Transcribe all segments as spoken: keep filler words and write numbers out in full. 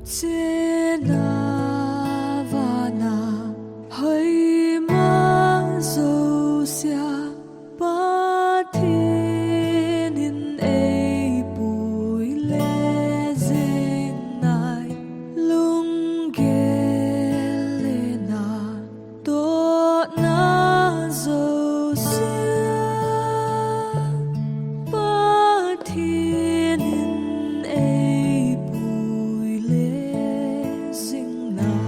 Chena vana hoima jousea Pathen in eipui le jing nai, lunggel le na tohna jousea Pathen in eipui le jing nai.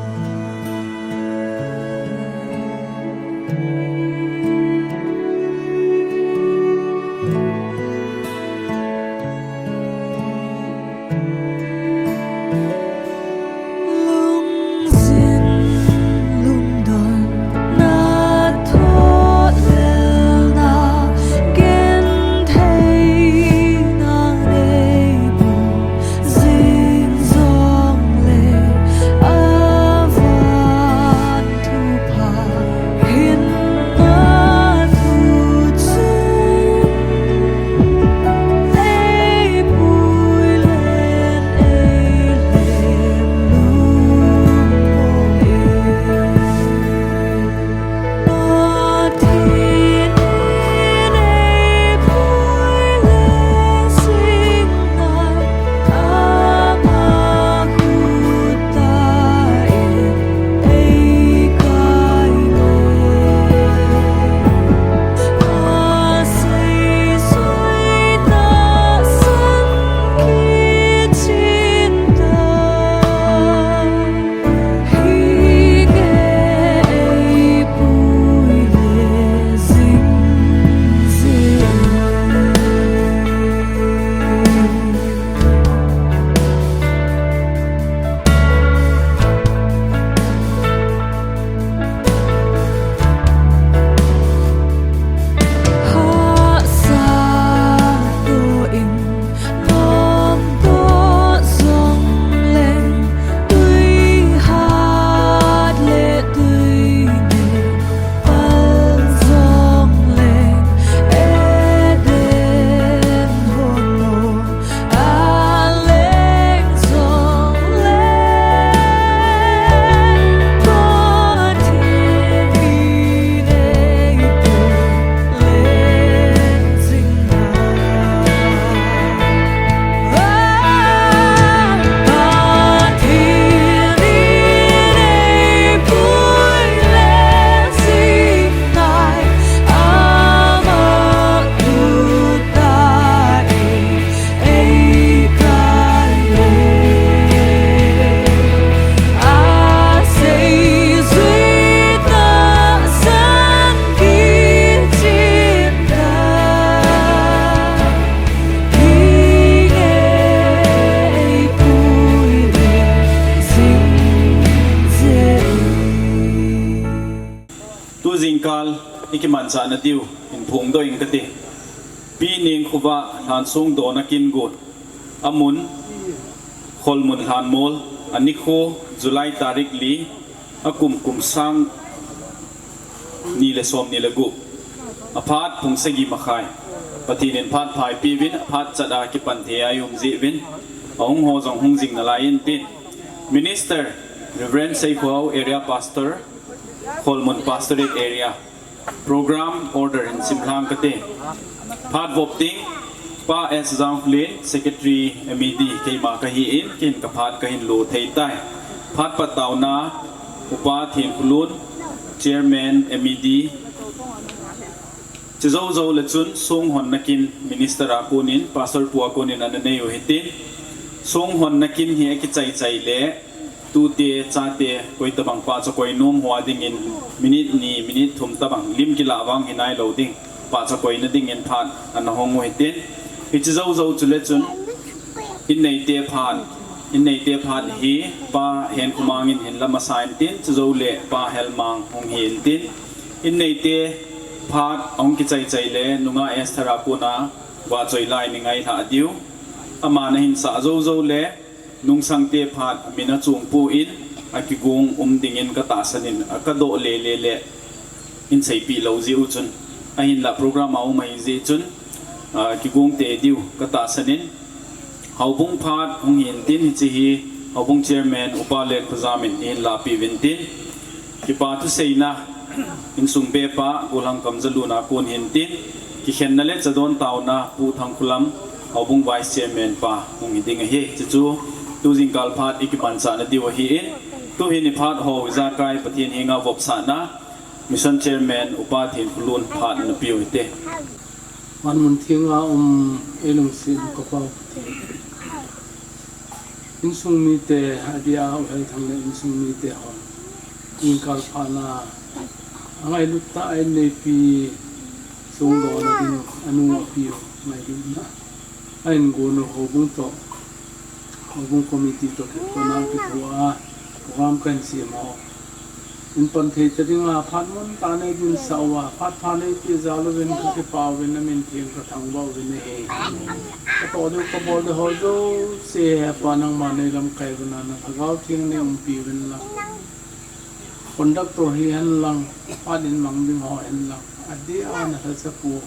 Lungzin lungdon na thohlelna gentheina neipu jing jongle, avan thupha hinna thu chun eipui len eilhem lungmong e. Pathen in eipui le jing nai, ama khut tah in eikai le, aseijui tahsan kit chin ta. Hinge eipui le jing jing. Hahsat toh in nom toh jongleng, tui hat le tui neh pal jongleng, Eden hon lou a leng jongleng, Pathen in eipui le jing nai. Pathen in eipui le jing nai, ama khut tah in eikai le, aseijui tahsan kit chin ta. Hinge eipui le jing jing. Tu jingkal i kimanchahna diu in phongdoh ing kati. Pi Nengkhovah Lhansong Dona Kin Gun, amun Kholmun Lhanmol, anikho July tarik li, akum kum sang ni le som ni le gup. Aphat pung sagi makhai. Pathen in phat pha eipeuvin, aphat chat a kipan thei a i um jeh uvin, ahung ho jong hung jing nalai intin, Minister Reverend Seikhohao, Area Pastor, Kholmun Pastorate Area, Program Order in simlhang kate. Phat vop ding, Pa S Jangkholen, Secretary M E D, keima kahin, ken ka phat kahin lo thei tai. Phat pataona, Upa Thenkholun, Chairman M E D. Chujou jou le chun songhonna kin Minister a konin, Pastor pu a konin ana nei u hitin. Songhonna kin hi akichai chai le, tute chate koi tabang pahcha koi nom ho a dingin minute ni, minute thum tabang lim kilah vang hinai lou ding, pahcha koina dingin phat ana hong u hitin. Hiche jou jou chule chun, inneite phat, inneite phat hi Pa Henkhomang in hin la masa intin, chujou le Pa Helmang hung hi intin. Inneite phat ahung kichai chai le, nungah Esther a kona vahchoi lai ni ngailhah diu. Aman ahin sah jou jou le, nungsangte phat amin achungpon, akigong um dingin katahsan in, akadoh le le le, in seipeh lou jeh u chun, Ahinlah program a um ahi jeh chun, ah, kigong tei diu katahsan in, houbung phat hung hin tin hiche hi houbung chairman Upa Letkhojamin eihin lahpeh uvin tin, kipa thuseina insung bepa Golhang Kamjalun a kon hin tin, kikhenna le chadon taona Pu Thangkholam, houbung vice chairman pa hung hi ding ahi. Chuchu tu jingkah phat ikimanchah na diu ahin, tuhin iphat ho ijakai Pathen henga vopsahna Mission Chairman Upa Thenkholun phat napeh u hite. Van mun thenga um, eilungset ka Pa Pathen. Insung mite, adia U Helthang le insung mite ho. Jingkah phat na, angailut tah a einneipi, songdohna ding, anu apiu, ngailutna. Ahin gon u houbung toh, houbung committee toh kikona kithua, program kahin sem ho. Eipanpi thei ta dinga, phat mun tah a nei dinsah uva, phat pha neipeh jal uvin kakipah uvin, namin theng kathangvah uvin ahi. Katoh diu kabol diu ho jouse, Hepa nangman neilamkai uvin lang, Lhagao Theng nei umpi uvin lang. Conductor hihen lang, phat in mang ding ho hen lang, adia nalhacha pu.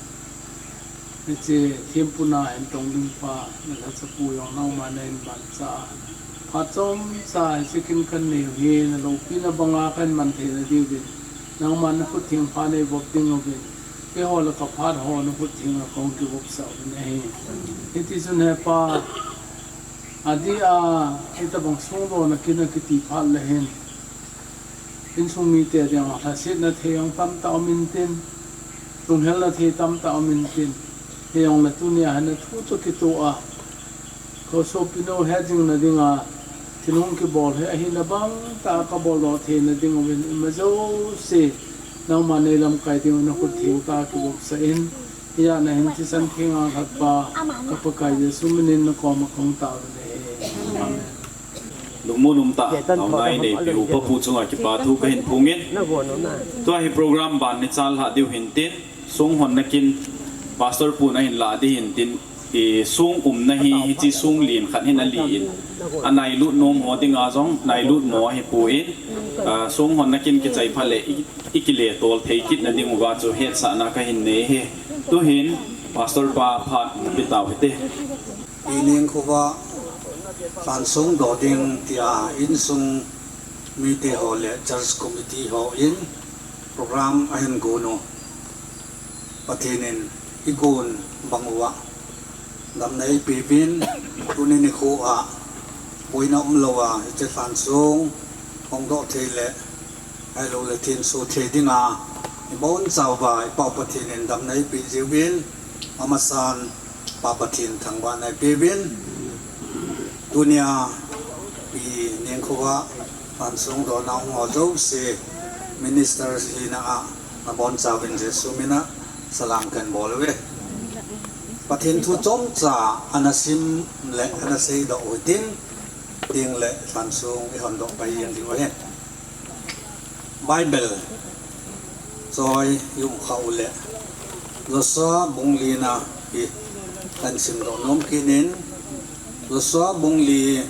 Hiche thempu na hin tong ding pa, nalhacha pu jong nangman nahin manchah. Phat chomcha hiche kin kanei u hi, naloupina banga kahin man theina diuvin, nangman nakhut theng pha neivop ding uvin, keiho le kaphat ho nakhut thenga kahung kivopsah uvin ahi. Hitichun Hepa, adia, hitobang songdohna kin akiti phat le hin, insung mite dinga lhasetna thei jong tamtah um intin, lunghelna thei tamtah um intin, hijongle tunia hin athu chu kitoh a, kho sopi nou hetjingna dinga, thil hung kibol hi ahina bang tah a kaboldoh theina diuvin, ima jouse, nangman neilamkai diuvin nakhut theng tah a kivopsah in, hijeh a hin thisan thenga lhatpa, ka Pakai Jesu minin nakoma kahung tao uve. Amen. Lungmon umtah taona ineipiu Papu chunga kipa thu kahin phongin. Tua hi program ban ichan lhah diu hintin, songhonna kin Pastor pun ahin lah ding hintin, i song umna hi, hiche song len khat hin ali in, anailut nom ho dinga jong nailutmo ahipoi, ah, songhonna kin kichai phat le i, ikiletol thei kitna diuva chu hetsahna kahin nei e. Tuhin Pastor pa phat napeh tau hite. Ineng khovah lhan songdoh ding tia insung mite ho le church committee hon program ahin gon u, Pathen in igon bang uva damna eipeuvin, tuni nikho a boina umlouva hiche lhan song hongdoh thei le, ahilouleh thenso thei dinga ibonchauva iPau Pathen in damna eipeh jiuvin, amasan Pa Pathen thangvahna eipeuvin, tunia Pi Nengkhovah lhan songdohna hung ho jouse minister hina a nabonchauvin Jesu mina salam kahin bol uve. Pathen thu chomcha ana sim le ana seidoh u hitin, tin le lhan song ihondoh pai jeng diu ahi. Bible choi i um khah uleh, Joshua bung lina hi kahin simdoh nom kit in, Joshua bung li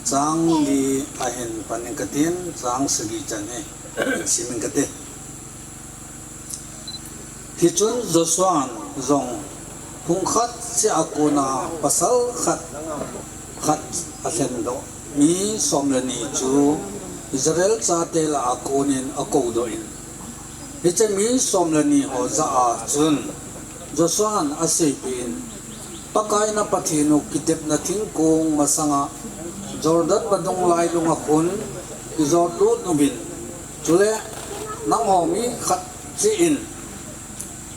chang li ahin pan ing katin, chang sagi chan hi sim ing kate. Hichun Joshua'n jong pung khat cheh a kona pasal khat khat alhendoh mi som le ni chu Israel chate lah a konin akoudoh in, hiche mi som le ni ho jah a chun Joshua'n aseipeh in, Pakai na Pathen u kitepna thingkong masanga Jordan vadung lailunga khun kijotlut uvin, chule nangho mi khat cheh in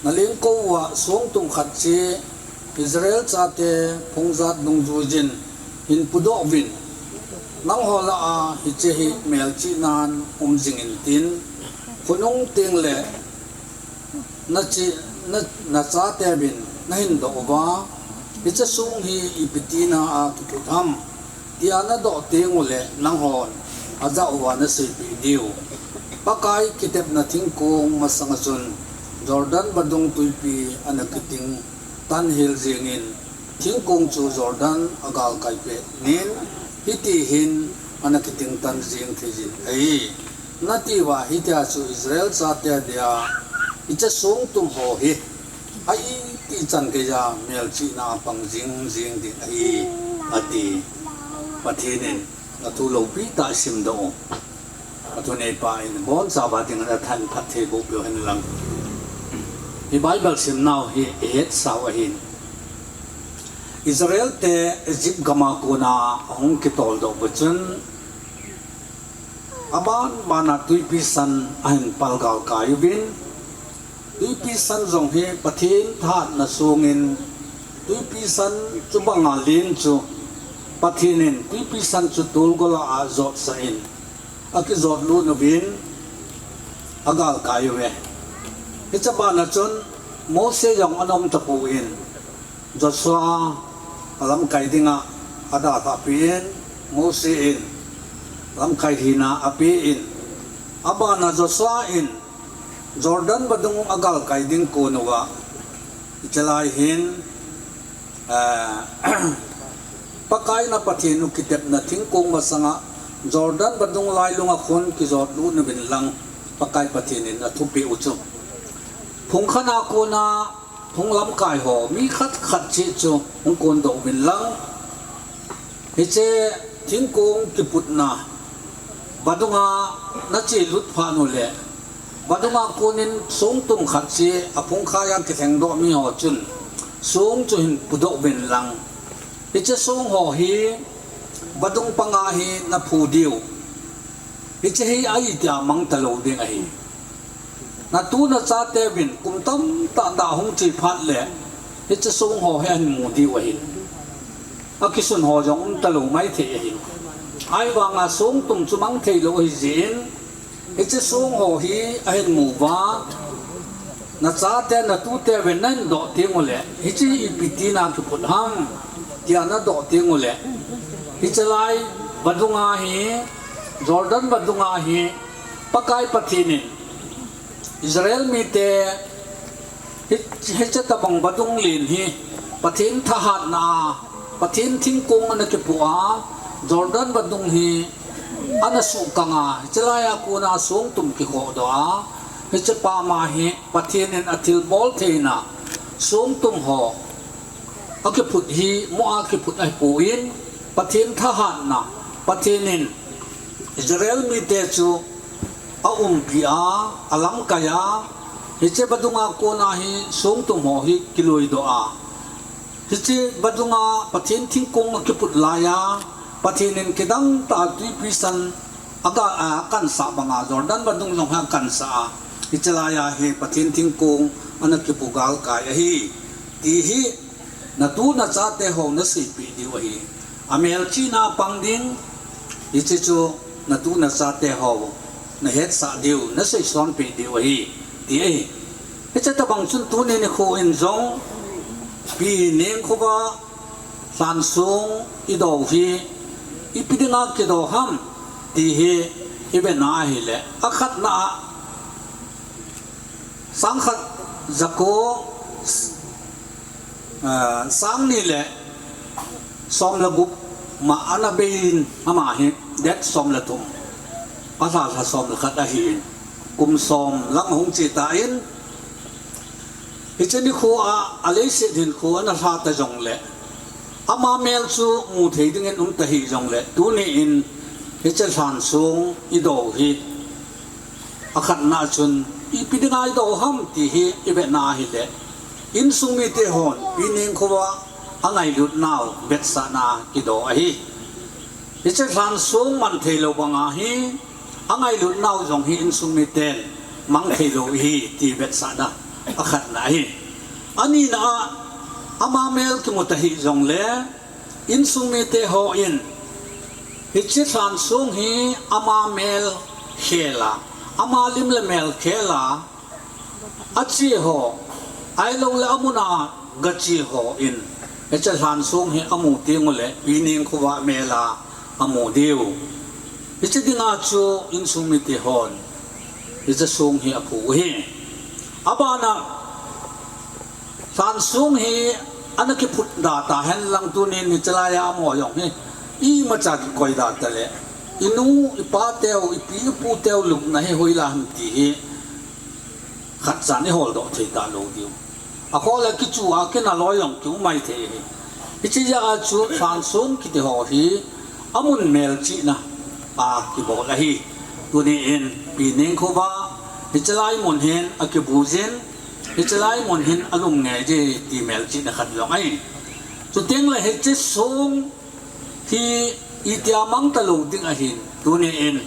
nalengkou uva songtung khat cheh Israel chate phungjat dungjuiyin hin pudoh uvin, nangho lah a hiche hi melchihnan um jing intin, khonung tengle nache, na, nachateuvin nahin doh uva, hiche song hi ipi tina a kiphut ham, tia nadoh teng uleh nanghon ajah uva naseipeh diu, Pakai kitepna thingkong masanga chun Jordan vadung twipi ana kiting tan hel jengin, thingkong chu Jordan agalkai pet in, hiti hin ana kiting tan jeng thei jin ahi. Nati uva hitia chu Israel chate dia Hiche songtum ho hi a iti chan geiya melchihna a pang jing jing ding ahi, ati. Pathen in athu loupi tah a simdoh u. Athu neipa in abonchauva ding a thanphat thei boh peh u hen lang. Hi Bible simnau hi ihetsau ahin. Israel te Egypt gam a kona ahung kitoldoh u chun, aban ban a twipi san ahin palgal kai uvin, twipi san jong hi Pathen thahatna songin, twipi san chubang a len chu Pathen in twipi san chu tolgol a ajotsah in, akijot lut uvin, agalkai uve. Hiche ban a chun Mose jong ana um tapon, Joshua alamkai dinga adalhah peh in, Mose in lamkai hina apen, aban a Joshua in Jordan vadung agalkai ding kon uva, hiche lai hin, eh, Pakai na Pathen u kitepna thingkong masanga Jordan vadung lailunga khun kijot lut uvin lang, Pakai Pathen in athupeh u chu. Phung khat a kona phung lamkai ho mi khat khat cheh chu hung kondoh uvin lang, hiche thingkong kiputna vadunga nache lut phat uleh, vadunga konin songtum khat cheh aphung khaiya kilhengdoh mi ho chun song chu hin pudoh uvin lang, hiche song ho hi vadung panga hi naphu diu. Hiche hi a itia mang talou ding ahi. Natu nachate uvin kum tamtah dah hung che phat leh, hiche song ho hi ahin mu diu ahi. Akisun ho jong um talou maithei ahi. Ahivanga songtum chu mang theilou ahi jeh in, hiche song ho hi ahin mu uva, nachate natute uvin nahin doh teng uleh, hiche hi ipi tina kiphut ham, tia nadoh teng uleh, hiche lai vadunga hi, Jordan vadunga hi, Pakai Pathen in Israel mite hi, hiche tabang vadung len hi Pathen thahatna a, Pathen thingkong ana kipu a, Jordan vadung hi ana suhkang a, hiche laiya kona songtum kikhohdoh a, hiche pam a hi Pathen in athilbol theina songtum ho akiphut hi mo a kiphut ahipon, Pathen thahatna, Pathen in Israel mite chu aumpi a, alamkai a, hiche vadunga kona hi songtum ho hi kiloidoh a, hiche vadunga Pathen thingkong akiput laiya, Pathen in kidang tah a twipi san aga, akansah banga Jordan vadung jong hi akansah a, hiche laiya hi Pathen thingkong ana kipu galkai ahi, ti hi natu nachate ho naseipeh diu ahi. Amelchihna pang ding, hiche chu natu nachate ho nahetsah diu, naseisonpeh diu ahi, ti ahi. Hiche tabang chun tuni nikho in jong Pi Nengkhova lhansong idou hi ipi dinga kidou ham ti hi ivetna ahileh, akhatna a sangkhat jako, ah, sangni le som le gup ma ana beiyin, ama hi date som le thum, alha lha som le khat ahin, kum som lang ahung che tan, hiche nikho a, aleiset hinkho ana lha ta jongleh, ama mel chu mu thei dingin um tahih jongleh, tuni in hiche lhansong idou hi akhatna chun ipi dinga idou ham ti hi ivetna ahileh, insung mite hon Pi Nengkhova angailut nau vetsahna kidou ahi. Hiche lhansong man theilou banga hi angailut nau jong hi insung miten mang theilou ahi ti vetsahna akhatna ahi. Anina a, ama mel kimu tahih jongleh, insung mite hon hiche lhansong hi ama mel khel a, ama lim le mel khel a, ache ho, ahilouleh amun a gache hon hiche lhansong hi amu teng uleh Pi Nengkhova mel a amu diu. Hiche dinga chu insung mite hon hiche song hi aphu u ahi. Abana lhansong hi ana kiphut da tahen lang, tunin hiche laiya amaho jong hi imacha kikoi da taleh, inu ipa teu, ipi ipu teu lupna hi hoilai ham ti hi khat chan i holdoh thei talou diu. Akhoh le kichu a kinaloi jong kium mai thei hi. Hiche jeh a chu lhansong kiti ho hi amun melchihna a kibol ahi. Tuni in Pi Nengkhovah hiche lai mun hin akibui jin, hiche lai mun hin alum ngei ji ti melchihna khat jong ahi. Chuteng le hiche song hi itia mang talou ding ahin, tuni in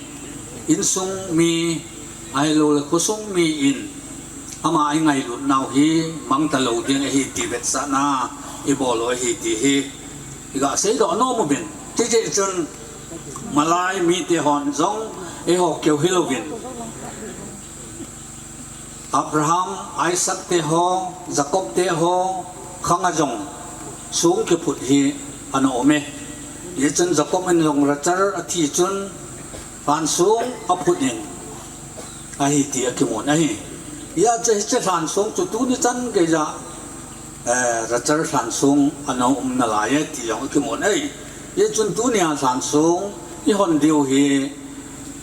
insung mi, ahilou le khosung mi in ama i ngailut nau hi mang talou ding ahi ti vetsahna i bol u ahi ti hi i ga seidoh nom uvin. Chuti chun malai mite hon jong eiho keu hilouvin, Abraham, Isaac te ho, Jacob te ho khang a jong song kiphut hi ana um e. Hichun Jacob in jong Rachel athi chun lhansong aphut in ahi ti akimun ahi. Hijeh chun hiche lhansong chu tuni chan geiya, eh, Rachel lhansong ana um nalai e ti jong akimun ahi. Hichun tunia lhansong i hon diu hi,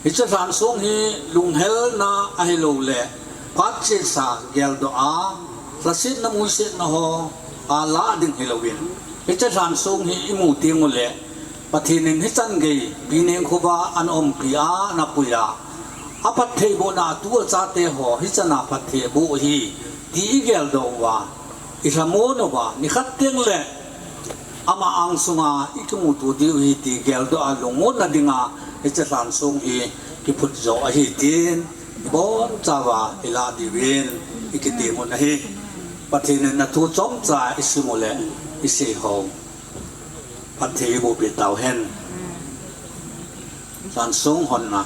hiche lhansong hi lunghelna ahilou le phat chesa geldoh a, lhasetna muisetna ho a lah ding hilouvin, hiche lhansong hi i mu teng u le Pathen in hichan gei Pi Nengkhovah ana umpi a, ana pui a, aphattheibohna a tu a chate ho hichan a phatthei aboh hi ti i geldoh uva, i lhamon uva, nikhat teng le ama angsunga i kimuto diu hi ti geldoh a lungmonna dinga hiche lhansong hi kiphut jo ahi tin, ibonchauva i lah diuvin i kitem un ahi. Pathen in athu chomcha i sim u le i sei ho phatthei eiboh peh tauhen. Lhansong honna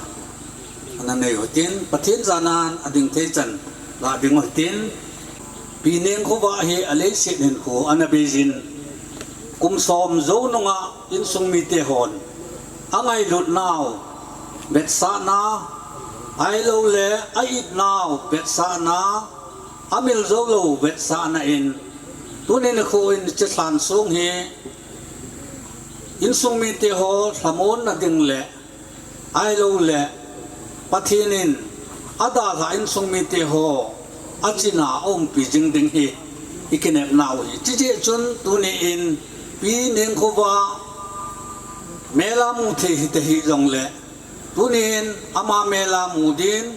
ana nei u hitin, Pathen jana'n ading thei chan lah ding u hitin, Pi Nengkhovah hi aleiset hinkho ana beijin, kum som jou nunga insung mite hon angailut nau vetsahna, ahilou le a-it nau vetsahna, amil jou lou vetsahna in, tuni nikho in hiche lhansong hi insung mite ho lhamonna ding le, ahilou le Pathen in adalhah insung mite ho achina aumpi jing ding hi i kinepna u hi. Chuti chun tuni in Pi Nengkhovah mel a mu thei hita hih jong le, tuni in ama mel a mu din,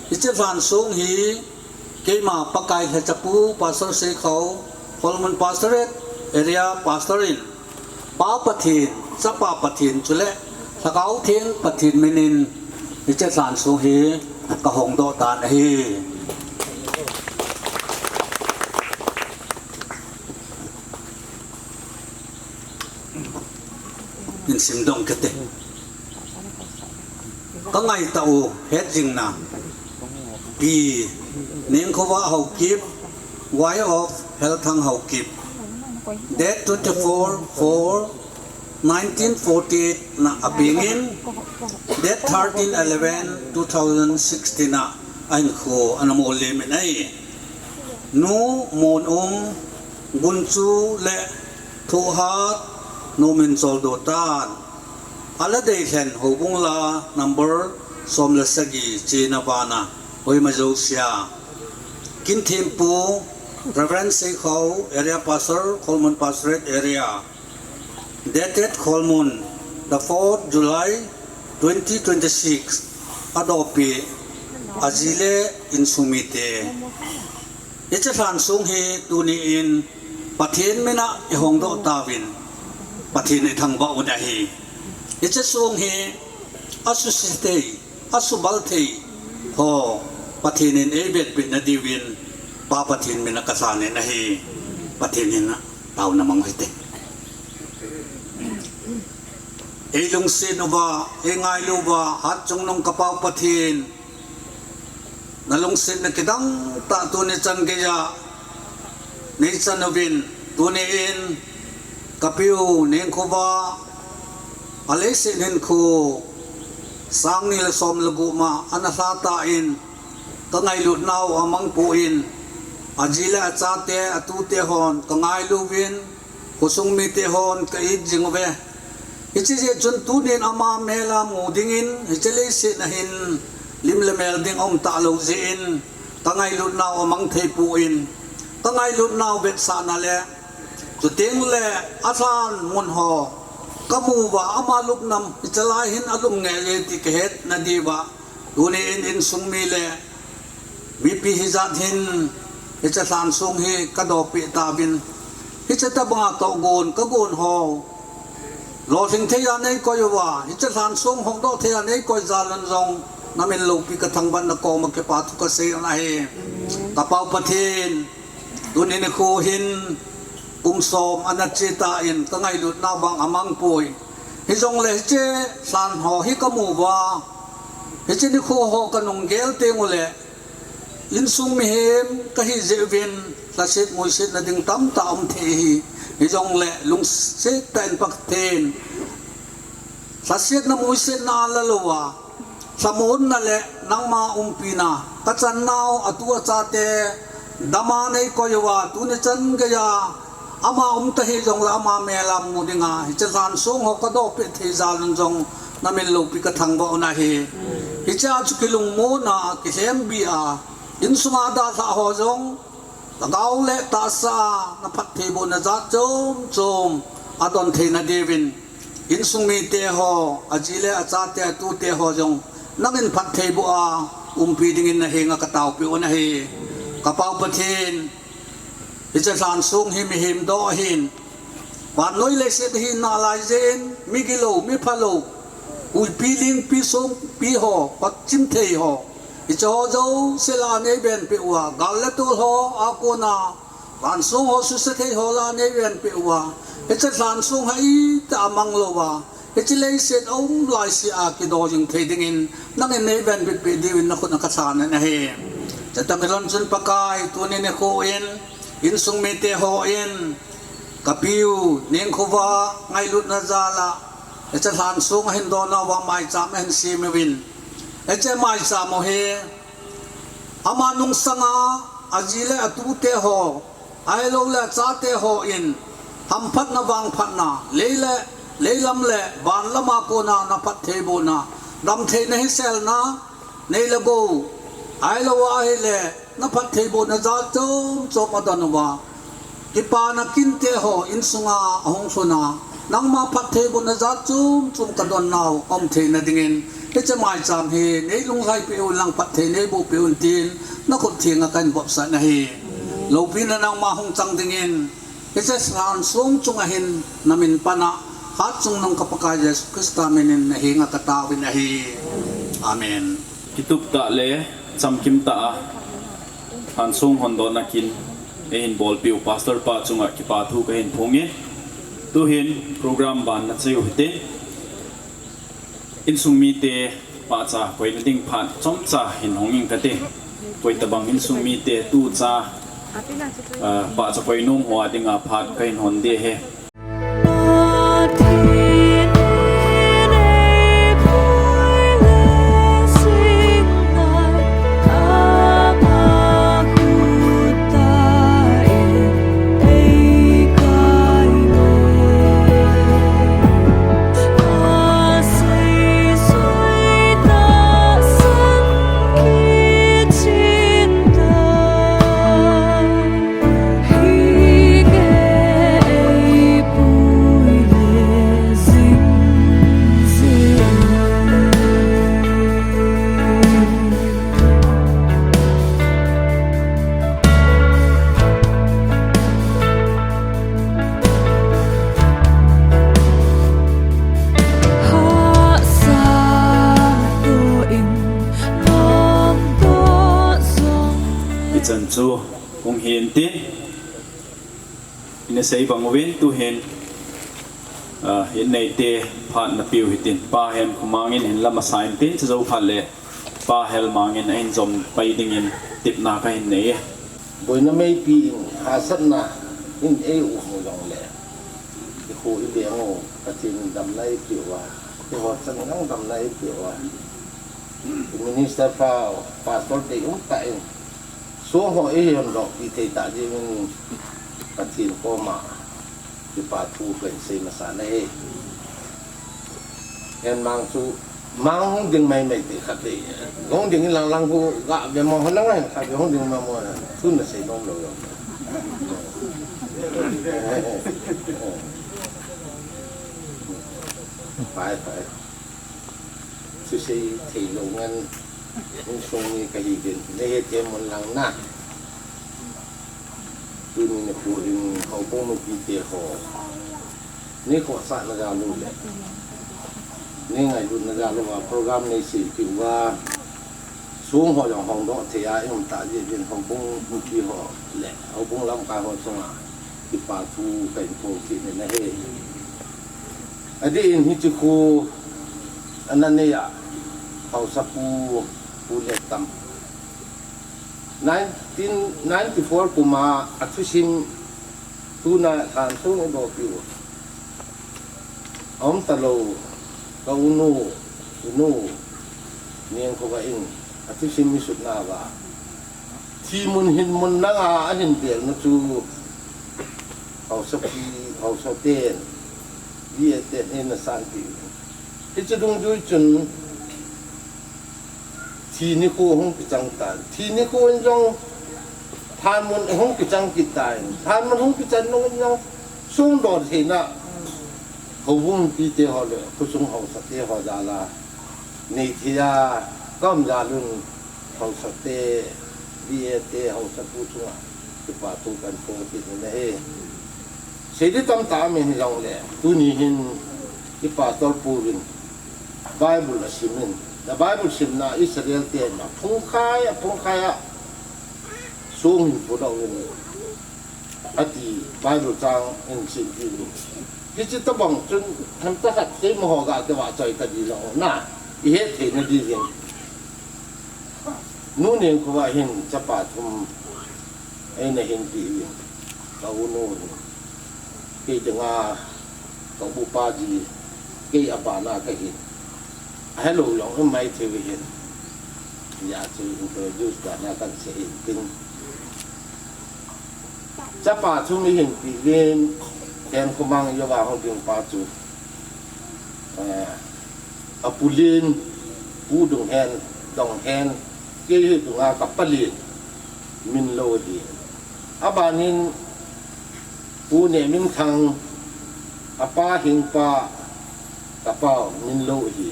hiche lhansong hi keima Pakai lhachapu Pastor Seikhao, Kholmun Pastorate Area Pastor in, Pa Pathen, Chapa Pathen chule Lhagao Theng Pathen min in hiche lhansong hi ka hongdoh tan ahi. Min simdoh kate. Ka ngaitah u hetjingna. Pi Nengkhovah Haokip, wife of Helthang Haokip. Date twenty-four four nineteen forty-eight na apengin, date thirteen eleven two thousand sixteen na ahinkho ana mollem in ahi. Nu Monum, Gunchu le Thohhat nomin choldo tan. Ala deilhen houbung la number som le sagi chena vana hoima jousea. Kinthempu Reverend Seikhao, Area Pastor, Kholmun Pastorate Area. Dated Kholmun, the fourth July twenty twenty-six. Adopi, aji le insung mite. Hiche lhansong hi tuni in Pathen mina i hongdoh tauvin, Pathen i thangvah u ahi. Hiche song hi asuse thei, asubal thei ho Pathen in eivetpeh na diuvin Pa Pathen mina kalhan in ahi. Pathen in taona mang u hite. Eilungset uva, eingailu uva, Hatchungnung ka Pau Pathen, nalungsetna kidang tah tuni chan geiya neichan uvin, tuni in ka piu Nengkhovah aleiset hinkho sang ni le som le gup ma ana lha tan, ka ngailut nau amang poi, aji le achate, atute hon ka ngailu uvin, khosung mite hon ka it jing uve. Hiche jeh chun tunin ama mel a mu dingin, hiche leiset a hin lim le mel ding aum talou jeh in, Ka ngailutnau amang thei poi, ka ngailutnau vetsahna le, chuteng le alhan mun ho ka mu uva, ama lupna hichelai hin alum ngei e ti ka hetna diuva, tuni in insung mi le mipi hijat hin hiche lhan song hi ka dohpeh tauvin, hiche tobanga tohgon ka gon ho lolhing thei a nei koi uva, hiche lhan song hongdoh thei a nei koi jal un jong, na min loupi ka thangvah in na koma kipa thu ka sei u ahi. Ka Pau Pathen, tuni nikho hin kum som ana che tan, ka ngailutna vang amang poi. Hijongle hiche lhan ho hi ka mu uva, hiche nikho ho ka nung gel teng ule, insung mihem ka hi jeh uvin, lhaset muisetna ding tamtah um thei ahi. Hijongle lungset tah in Pathen, lhasetna muisetna a la louva, lhamonna le nangma umpina, ka channau, atu achate dama nei koi uva, tuni chan geiya ama um tahih jongle ama mel a mu dinga hiche lhan song ho ka dohpeh thei jal un jong, na min loupi ka thangvah u ahi. Hiche a chu kilungmon a, kilhembi a, insunga dalhah ho jong, lhagao le tahsa a na phattheibohna jat chom chom adon theina diuvin, insung mite ho, aji le achate, atute ho jong, nangin phattheiboh a umpi dingin na henga ka taopeh u ahi. Ka Pau Pathen, hiche lhan song hi mihem doh ahin, vannoi leiset hi nalai jeh in, migilou, miphalou, huipi, lingpi, songpi ho, patchim thei ho, hiche ho jouse la nei venpeh uva, gal le tol ho a kona, van song ho suse thei ho la nei venpeh uva, hiche lhan song hi itih a mang louva, hiche leiset a um laisea kido jing thei dingin, nangin nei venbitpeh diuvin na khut a ka lhan in ahi. Chuteng hilou chun Pakai, tuni nikho in, insung mite hon, ka piu, Nengkhova, ngailutna jal a, hiche lhan song ahin dona uva maicham ahin sem uvin. Hiche maicham u hi, ama nungsanga, aji le atute ho, ahilou le achate hon, hamphatna vangphatna, lei le, leilam le, vanlam a kona na phattheibohna, damtheina hiselna, nei le gou, ahilou ahile, na phattheibohna jat chom chom adon uva, kipana kinte ho insunga ahung lhun a, nangma phattheibohna jat chom chom ka donnau um theina dingin, hiche maicham hi nei lunglhaipeh un lang phatthei nei bohpeh un tin, na khut thenga ka hin vopsah in ahi. Loupina nangma hung chang dingin, hiche lhan song chunga hin na min pan a, Hatchungnung ka Pakai Jesu Christa min in na henga ka taovin ahi. Amen. Kitup tah le chamkim tah a lhan song hondohna kin eihin bolpeh u Pastor pa chunga kipa thu ka hin phong e. Tuhin program ban na chai u hite. Insung mite pahcha koina ding phat chomcha hin hong ing kate. Koi tabang insung mite tucha, ah, pahcha koi nom ho a dinga phat ka hin hon ding ahi. Hichan chu hung hin tin, ina sei bang uvin tuhin, ah, in neite phat na piu hitin, Pa Hemkhomang in hin lam asa in tin, chujou phat le Pa Helmang in ahin jom pai dingin tepna ka hin nei e. Boina meipi in hahsatna in ei um u jongle, i kho i leng u Pathen in damna eipeh uva, eiho chan nang damna eipeh uva, i minister pa, pastor deium tah in, song ho eihon dohpeh thei tah jeh in Pathen koma kipa thu ka hin sei masa in ahi. Helmang chu Mang hung ding mai mai ti khat te. Hung ding lang lang hu ga ve mo hung lang ai khat ve hung ding ma mo. Thu na sei nom lo lo. Pai pai. Thu sei thei lo ngan. Hung sung ni ka hi din. Ne he te mon lang na. Tuni nikho hin houbung nupi te ho. Nei khohsahna jal u le. Nei ngailutna jal uva program nei seipeh uva. Song ho jong hong doh thei a, i um tah jeh uvin houbung nupi ho le. Houbung lamkai ho chunga. Kipa thu ka hin phong kit in ahi. Adeh in hiche khu ana nei a. Haosapu, Pu Lettam. Nineteen ninety-four kum a athusim tuna thansung i dohpi u. Aum talou, ka unu, unu, Niangkhovah in, athusim i sutna uva. Thi mun hin mun langa ahin belna chu, Haosapi, Haosa ten, B A ten, eina sanpeh u. Hiche dungjui chun, Thi nikho hung kichang tan. Thi nikho in jong thanmun hung kichang kit tan. Thanmun hung kichang nung in jong songdoh theina. Houbung nupi te ho le, khosung haosa te ho jal a. Nei thei a, ka um jal un haosa te, B A te, haosapu chunga. Kipa thu kan phong kit in ahi. Sei ding tamtah um in hijongle, tuni hin i pastor pu vin Bible asim in. Na Bible simna Israel te ma phungkhai a, phungkhai a song hin pudoh in ati Bible chang in sim kit in. Hiche tabang chun hemta khat keima ho ga kivahchoi ta di lou na. I het theina di vin. Nu Niangkhovah hin chapa thum eina hinpeh uvin, ka unu hin. Kei dinga ka upa ji, kei abana kahi. Ahelou jong um mai thei u hin. Hijeh chun introduce dan a kan sei in tin. Chapa thum i hinpeh uvin, Henkhomang jouva hung ding pa chu. Eh, Apu Lin, Pu Donghen, Donghen, kei hi dunga ka pa Lin, Minlou ahi. Aban in Pu Nehminthang, apa Hingpa, ka pa Minlou ahi.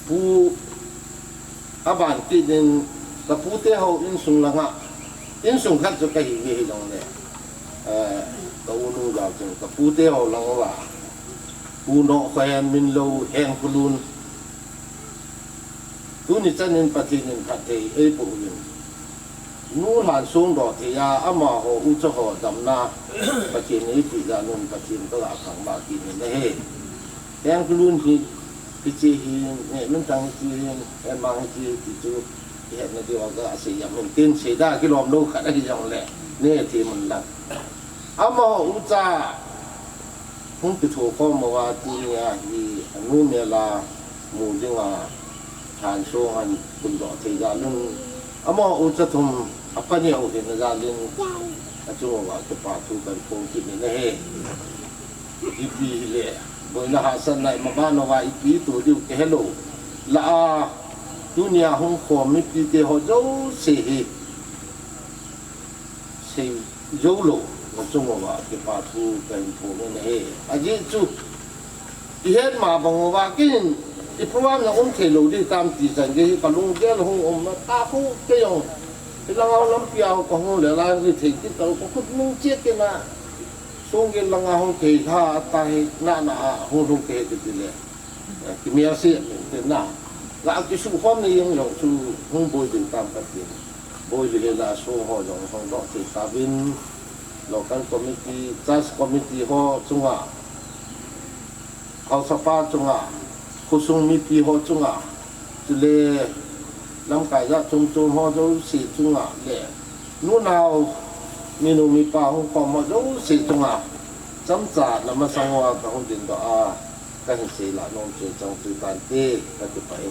Pu Aban kit in ka pute ho insung langa, insung khat chu kahi ve hijongle, eh, ka unu jal chun ka pute ho lang uva, Pu Nohkhohen, Minlou, Hengkholun. Tuni chan in Pathen in phatthei eiboh uvin. Nu lhan songdoh thei a, amaho ucha ho damna Pathen in eipeh jal un Pathen kaga thangvah kit in ahi. Hengkholun hi, hiche hi, Nehminthang hiche hi, Henmang hiche hi, ti chu, i hetna diuva kasei jeng in tin, seida kilom lou khat ahi jongle, nei thei mun lang. Amaho ucha, hung kitho khom uva tunia hi, anu mel a mu dinga, thansong ahin tundoh thei jal un. Amaho ucha thum, apa neo hina jal in, achung uva kipa thu kan phong kit in ahi. Ipi hile, boina hahsatna imaban uva ipi ito diu kihelou. Lah a, tunia hung khom mipite ho jouse hi. Sei joulou, nachung uva kipa thu kahin phong in ahi. Ajeh chu, i het ma bang uva kei hin, i program na um thei lou ding tam ti chan gei hi ka lunggel hung um na ta khu kei jong. Hilang a lampia ho kahung le la hi thei kit talou ka khut nung che kei na. Song gei langa hung kei ha ta hi na na a hung lung kei kiti le. Eh, kimel se, te na. La kisukhom na jeng jong chu hung boi ding tam ka tin. Boi le la song ho jong hung doh thei tauvin. Local committee, church committee ho chunga. Haosapa chunga. Khosung mipi ho chunga. Chule lamkai jat chom chom ho jouse chunga le. Nunao, minu mipa hung khom ho jouse chunga. Chomcha na masang uva ka hung dingdoh a. Kahin sei lah nom chu chang chu tante, ka kipah e.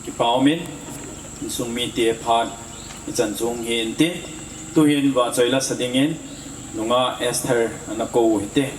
Kipa um in, insung mite phat, ichan chu hung hi in tin, tuhin vahchoi la sa dingin, nungah Esther ana kou u hite.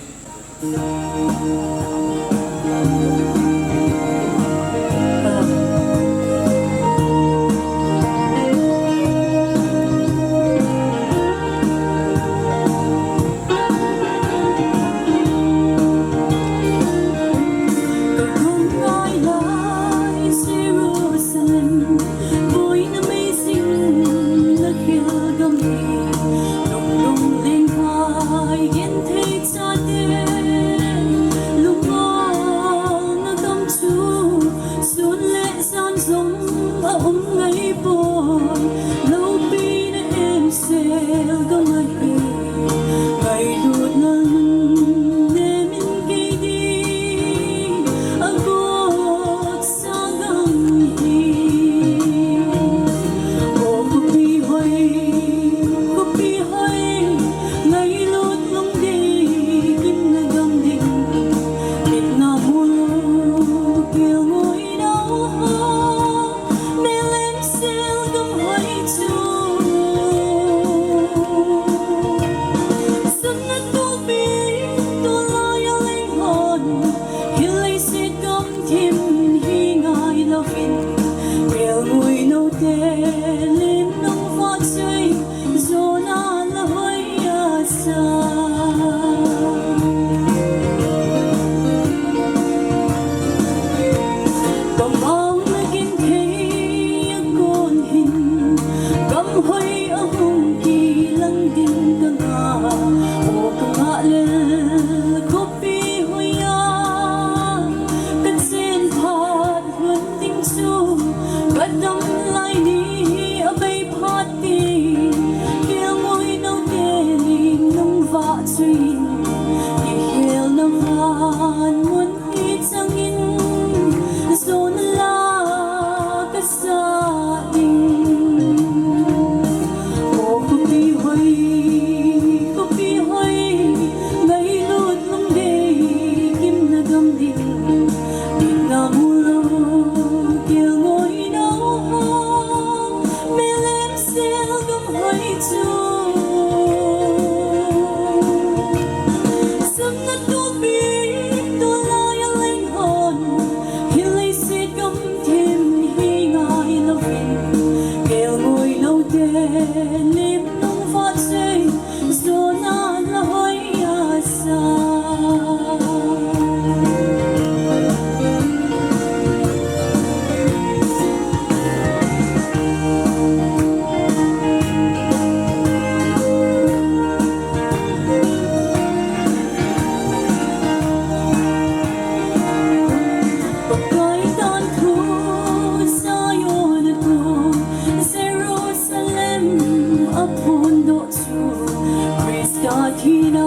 Thina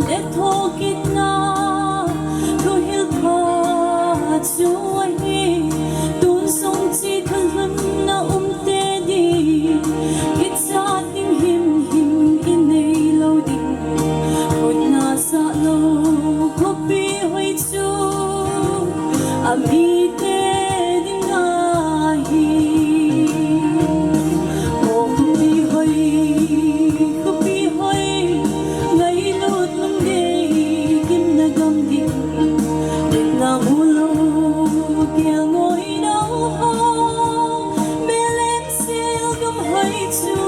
le thokitna, thuhil pha chu ahi, tun sung chi thulhunna umte ding, kichat ding himhim i nei lou ding, khutna sah lou khopi hoi chu a mite ding ahi. O khopi hoi, khopi hoi, ngailut lungdei gimna gam ding, dinna mu lou kelngoi nau ho, melem sel gam hoi chu.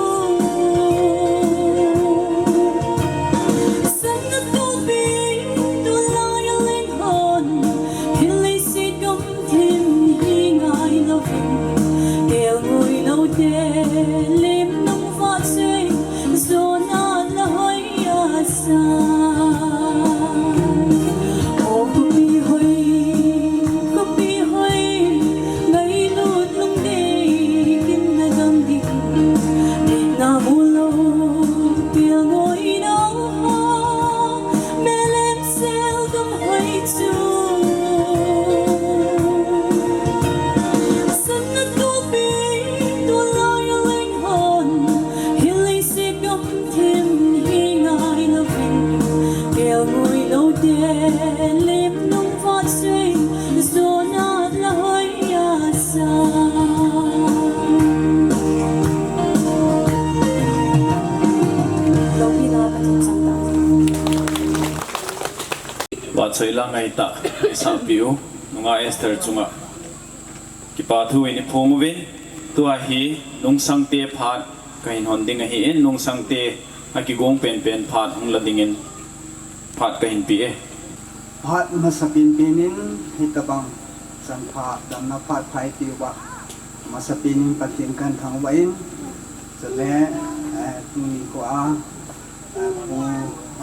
Sanna topi tulai a leng hon, thil leiset gamthim hi ngai louvin, kelngoi noute lim nung vah cheng, zona la hoi a sa. O khopi hoi, khopi hoi, ngailut lungdei gimna gam ding, dinna mu lou kelngoi nau ho, melem sel gam hoi chu. Sanna topi tulai a leng hon, thil leiset gamthim hi ngai louvin, kelngoi noute lim nung vah cheng, zona la hoi a sa. Loupina Pathen chang ta. Vahchoi lang ahi tah, isahpi u, nungah Esther chunga kipa thu in iphong uvin, tua hi nungsangte phat kahin hon ding ahin, nungsangte akigong penpen phat hung la dingin phat kahin pe e. Phat masa penpen in hitabang chan pha, damna phat pha ipi uva, masa pen in Pathen kahin thangvah in, chule, eh, tuni khoa, eh, Pu,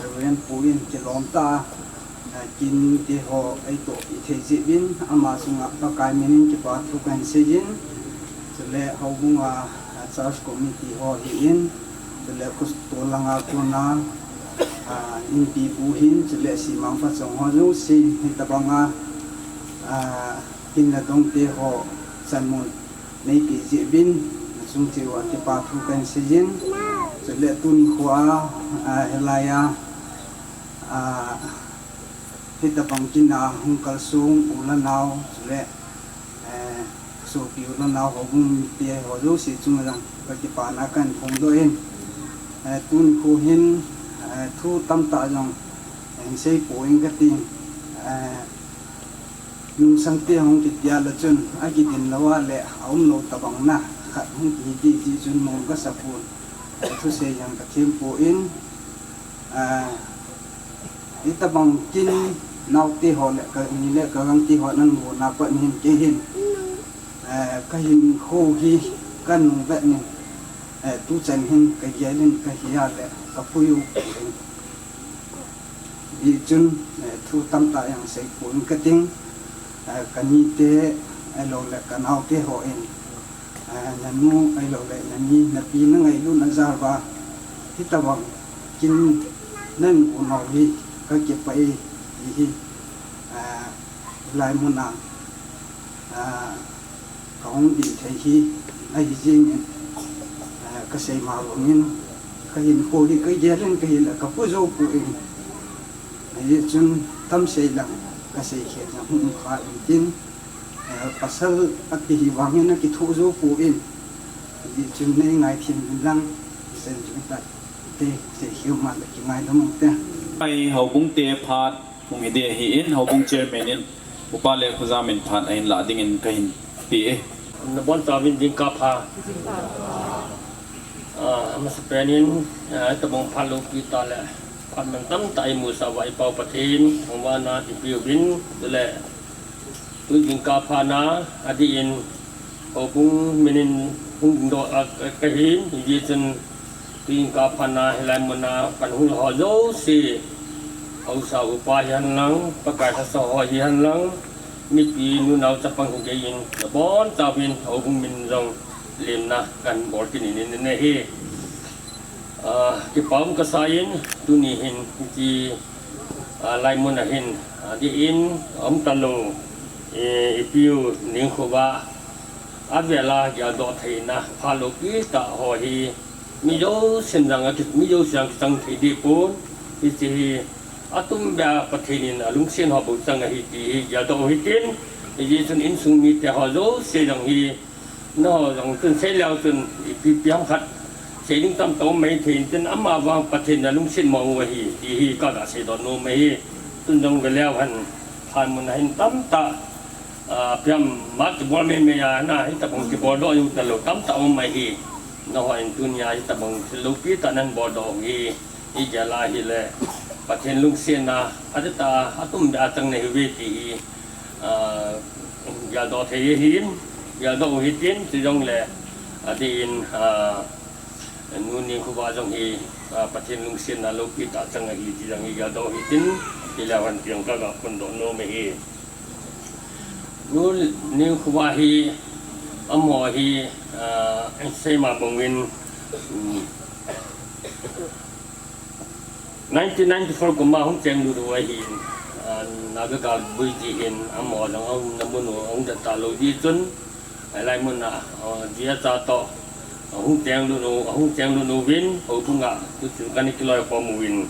Reverend Pu in kilom tah a, eh, kin te ho eitoh pi thei jeh uvin, ama chunga Pakai min in kipa thu kahin sei in, chule houbung a, eh, church committee ho hi in, chule khutol langa kona, ah, inpi bu hin, chule simang phachom ho jouse, hitabanga, ah, kin le dongte ho chanmun neipe jeh uvin, nachung cheh uva kipa thu kahin sei in, chule tuni khoa, ah, hilai a, ah, hitabang kin a hung kalsong u le nao, chule, eh, sopi u le nao houbung mite ho jouse chunga jong kakipana kahin phongdoh in, eh, tuni kho hin, eh, thu tamtah jong, eh, hin sei poi kati, eh, nungsangte hung kitia le chun, akidin lou a le aum lou tabang na, khat hung kihi ding jeh chun mong kasa pon, eh, thusei jong kathem poi, eh, hitabang kin naote ho le kani le kagang te ho nangho na pat hin kei hin, eh, kahinkho hi kanung vet nin, eh, tuchan hin kagel in kahi a le kapui u in. Hijeh chun, eh, thu tamtah jong sei pon kating, eh, kanite, eh, lou le kanaote ho in, eh, nanu ahilou le nani napi nangailutna jal uva, hitabang kin nangho nau hi kakipah e, ti hi, eh, hilai mun a, ah, kahung ding thei hi ahi jeng in, ah, kasei ma bang in, kahinkho hi kagel in kahi le kapui jou poi. Hijeh chun tamsei lang kasei khel jong hung um kha in tin, ah, pasal ati hi vang in akithoh jou poi. Hijeh chun nei ngaithem in lang, sen jong ta te, sei khel ma le kingaidam u te. Ai houbung te phat Hung hi ding ahin, houbung chairman in upa le khujam in phat ahin lah dingin kahin ti e. Nabonchauvin jingkah pha. Ah, amasapen in, ah, hitabang phat loupi tah le phat mantam tah imusah uva i Pau Pathen thangvahna ipeuvin, chule tu jingkah phat na adih in houbung min in hung dingdoh a ka, kahin, hijeh chun tu jingkah phat na hilai mun a pan hung lha ho jouse, haosa upa hihen lang, Pakai lhasam ho hihen lang, mipi nunao chapang higei in, nabonchauvin houbung min jong lemna kahin bol kit in ahi. Ah, kipa um kasa in, tuni hin, hiche, ah, laimun a hin, ah, adeh in, aum talou, eh, ipiu Ningkhuva, avel a geldoh theina, phat loupi tah ho hi, mi jousen jong aki, mi jousen jong kichang thei deh pon, hiche hi, atum beh a Pathen in alungset ho bou chang ahi ti hi, geldoh u hitin, hijeh chun insung mite ho jouse jong hi, nangho jong chun sei leu chun, ipi ipi ham khat, sei ding tamtah um mai thei in tin, ama vang Pathen in alungset mong u ahi, ti hi kaga seidoh nom ahi. Tun jong ve leu hen, phat mun a hin tamtah, ah, ipi ham, mat kibol mai mai a, na, hitabang kibol doh u talou tamtah um ahi. Nangho in tunia hitabang thil loupi tah nahin bol doh u hi, igel a hile, Pathen lungsetna, adehtah a, atum beh a chang nahiuve ti hi, ah, geldoh thei ahin, geldoh u hitin, chujongle, adeh in, ah, Nu Ningkhuva jong hi, ah, Pathen lungsetna loupi tah chang ahi ti jong hi geldoh u hitin, hileu hen ti jong kaga phondoh nom ahi. Nu Ningkhuva hi, amaho hi, ah, seima bangin, um, nineteen ninety-four kum a hung chenglut u ahin, ah, Naga Galboi ji hin amaho jong aumna mun u ahung det talou jeh chun, ahilai mun a, ah, jia cha toh, ahung chenglut u, ahung chenglut uvin, houbung a, tuchun kana kiloikhom uvin,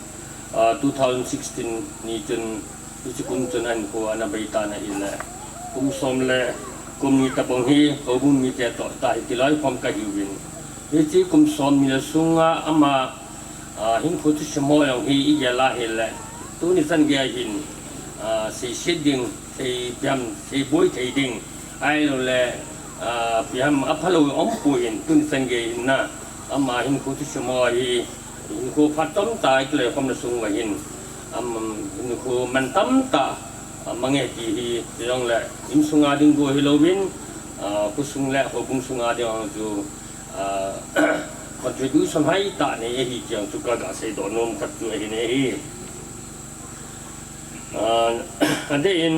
ah, two thousand sixteen ni chun, hiche kum chun ahinkho ana bei tan ahile, kum som le kum ni tabang hi houbung mite toh tah hi kiloikhom kahiuvin. Hiche kum som ni le sunga ama, ah, hinkho thusim ho jong hi igel a hile, tuni chan gei a hin, ah, seiset ding, sei ipi ham, seiboi thei ding, ahiloule, ah, ipi ham aphalou umpoi, tuni chan gei hin na, ama hinkho thusim ho hi, hinkho phat chomcha ikiloikhomna sung uva hin, am, hinkho mantamtah, ah, mange ti hi, chujongle, insunga ding bou hilouvin, ah, khosung le houbung sunga ding jong chu, ah, contribution hoitah nei ahi ti jong chu kaga seidoh nom khat chu ahi ne hi. Ah, adeh in,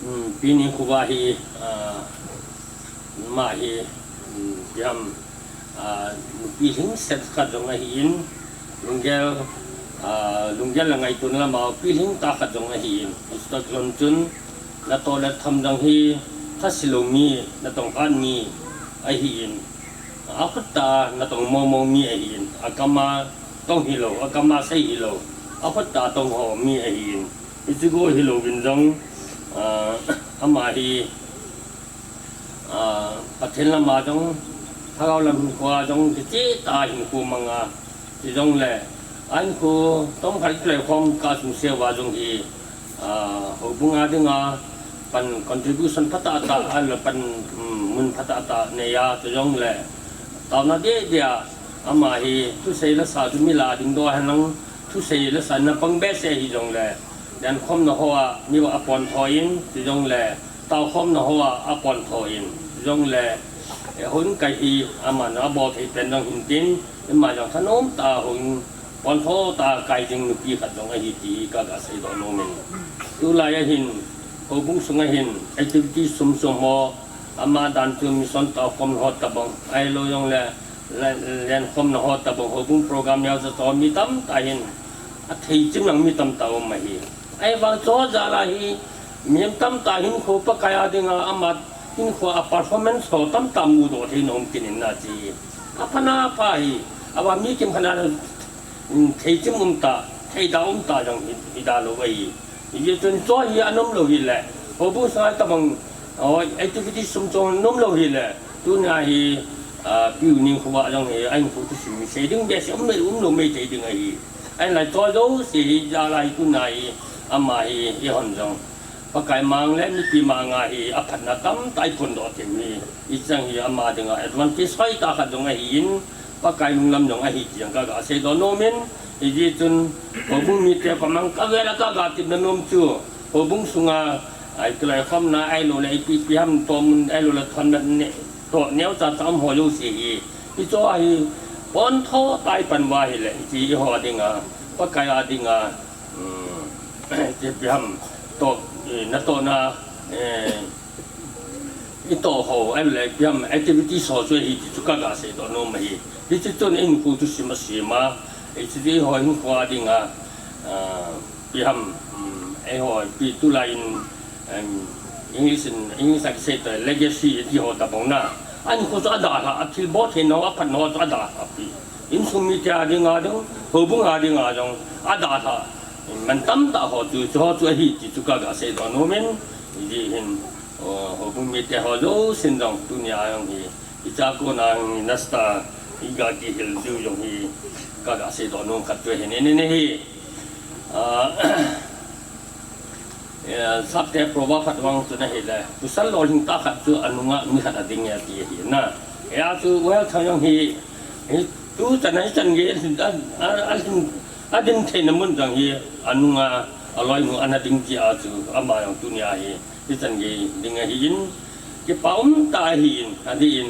um, Pi Ningkhuva hi, ah, ama hi, um, ipi ham, ah, nupi lhingset khat jong ahin, lunggel, ah, lunggel le ngaito lama pilhing tah khat jong ahin, hiche toh kilhon chun, natoh le tham jong hi thase lou mi, natong hat mi ahin, akhut tah a natong momo mi ahin, akam a tong hilou, akam a sei hilou, akhut tah a tong ho mi ahin, hiche bou hilouvin jong, ah, ama hi, ah, Pathen lama jong, lhagao lam hinkhoa jong kicheh tah a hinkho manga, chujongle, ahinkho chomkhat kiloikhom kah sungseuva jong hi, ah, houbunga dinga pan contribution phatah tah, ahilou pan, um, mun phatah tah neiya, chujongle, taona deh deh a, ama hi thusei lasa chu mi lah a dingdoh henlang, thusei lasa na pang behseh hijongle, lenkhomna hoa mi apontho in, chujongle, taokhomna hoa apontho in, chujongle, eh, houin kai hi aman abol thei pen jong hintin, ima jong thanom tah a houin pontho tah a kai ding nupi khat jong ahi ti hi kaga seidoh nom in. Tulai a hin, houbung sunga hin activity sum sum ho, ama dan chu mission taokhomna ho tabang, ahilou jongle, le-, lenkhomna ho tabang, houbung program neocha cho mi tamtah hin, atheichim lang mi tamtah um ahi. Ahivang chu jal a hi, mihem tamtah hinkho Pakai a dinga ama hinkho a performance ho tamtah mudoh theina um kit in ahi. Apha na pha hi, ava mi kimkhat na, um, theichim umtah, theidah umtah jong hi, hidalou ahi. Hijeh chun chu hi anom lou hile, houbung sunga tabang, o, activity sum chong nom lou hile, tuna hi, ah, Pi U Ningkhovah jong hi, ahinkho thusim hi sei ding behseh umlou, umlou mei thei ding ahi. Ahinla chu jouse hi jal a hi tuna hi, ama hi, eihon jong Pakai mang le mipi manga hi aphatna tamtah iphondoh thei u hi, hicheng hi ama dinga advantage hoitah khat jong ahin, Pakai lunglam jong ahi ti jong kaga seidoh nom in, hijeh chun houbung mite komang kavel a kaga tepna nom chu, houbung sunga, a, ikiloikhomna ahiloule ipi ipi ham tohmun ahiloule thonna ne, toh neocha cha um ho jouse hi, hichu hi pontho tah a ipan uva ahile, hiche eiho dinga, Pakai a dinga, um, ipi ipi ham toh, eh, natohna, eh, Itoh ho, ahilou le ipi ham activities ho chu ahi ti chu kaga seidoh nom ahi. Hiche chun in khu chu sim a sim a, hiche chu eiho hinkho a dinga, ah, ipi ham, um, eiho ipi tulai in, um, English in, English a kisei toh legacy ti ho tabang na. Ahinkho chu adalhah, athilbol theina ho, aphatna ho chu adalhah pi. Insung mite a dinga jong, houbung a dinga jong, adalhah. Mantam tah ho chu, chu ho chu ahi ti chu kaga seidoh nom in, hijeh hin, oh, houbung mite ho jousen jong, tunia jong hi, hiche a kona jong hi, nasta, iga kihil jiu jong hi, kaga seidoh nom khat chu ahi in, in, in ahi. Ah, eh, sapte proverb khat vang chu ahile, pasal lolhing tah khat chu anunga mi khat ading e ati ahi na. Hia chu Welthang jong hi, hi tuchan a hichan gei a, a, a, adin theina mun jong hi anunga aloinu ana ding jeh a chu ama jong tunia hi hichan gei ding ahi in, kipa um tah ahi in, adeh in,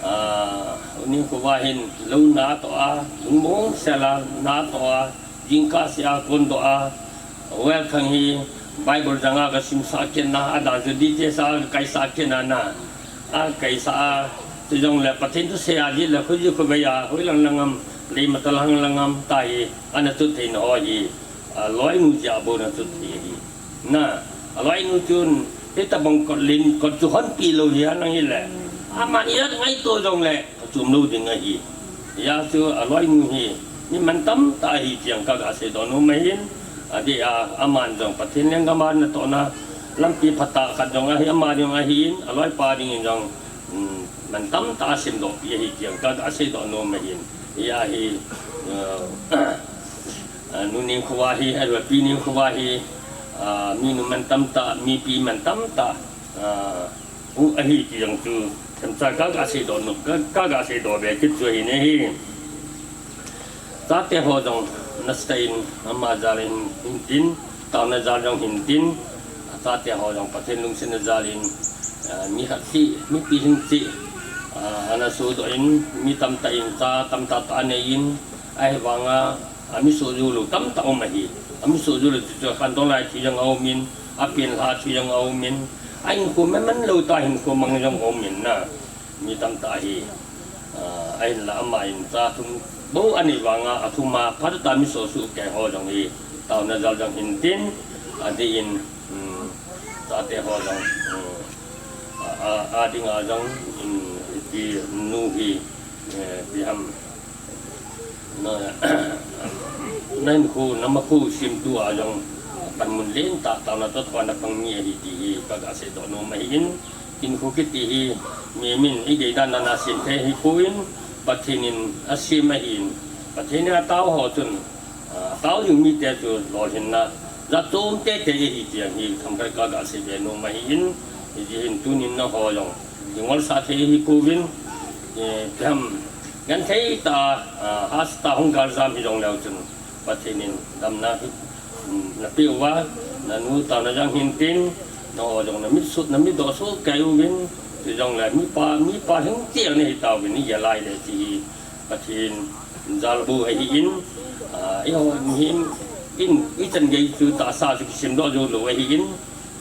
ah, U Nengkhovah hin lou natoh a, lungmong sel a natoh a, jingkah seh a kondoh a, Welthang hi Bible janga kasimsah kit na, adan chu details a kakaisah kit na na, akaisah a, chujongle Pathen thusei a jeh le khoji khovei a, hoilang lang ham, leimatal lang lang ham, tah hi ana chot theina ho hi, aloinu jeh a bou ana chot thei ahi. Na, aloinu chun, hitabang kot len, kot chu honpi lou hi alang hile, aman ihat ngaito jongle, achom lou ding ahi. Hia chu aloinu hi, mi mantam tah ahi ti jong kaga seidoh nom ahin, adeh a, aman jong Pathen lenggam a natohna lampi phatah khat jong ahi, ama jong ahin, aloipa dingin jong, um, mantam tah a semdohpi ahi ti jong kaga seidoh nom ahin. Hia hi, uh, ah, Nu Nengkhovah hi, ahilou le Pi Nengkhovah hi, ah, minu mantam tah, mipi mantam tah, ah, u ahi ti jong chu, themcha kaga seidoh nom, ka, kaga seidoh be kit chu ahi in ahi. Chate ho jong nastah in ama jal in hintin, taona jal jong hintin, chate ho jong Pathen lungsetna jal in, ah, mi khat cheh, mipi lhing cheh, ah, ana sodoh in, mi tamtah in cha tamtah tah anei in, ahivanga, ami soh jou lou tamtah um ahi. Ami soh jou lou chu chu akhandong lai thu jong aum in, apenlhah thu jong aum in, ahinkho manman lou tah hinkho mang jong aum in na. Mi tamtah hi, ah, ahinla ama in cha thum bou anei vanga, athum a phatah tah mi soh sohkei ho jong hi, taona jal jong hintin, adeh in, um, chate ho jong, um, a, a, adinga jong, um, ipi nu hi, eh, ipi ham, na, nahinkho, namakho semtua jong panmun lentah, taona toh thua napang mi ahi ti hi kaga seidoh nom ahin, hinkho kiti hi mi min igei dan dan a sem thei ahipoi, Pathen in asem ahin, Pathen in atao ho chun, ah, atao jing mite chu lolhinna jatchom teitei ahi ti jong hi themkhat kaga seibe nom ahin, hijeh hin tunin nangho jong kingolsah thei ahipouvin, eh, ipi ham, genthei tah a, ah, hahsa tah a hung galjam hijongleu chun, Pathen in damna hi, um, napeh uva, nanu taona jong hintin, nangho jong namit soh, namit doh sohkei uvin, chujongle mipa, mipa lhing cheh nahi tauvin, igel lai le ti hi Pathen jal bou ahin, ah, eiho hin, in, ichan gei chu tahsa chu kisemdoh jou lou ahin,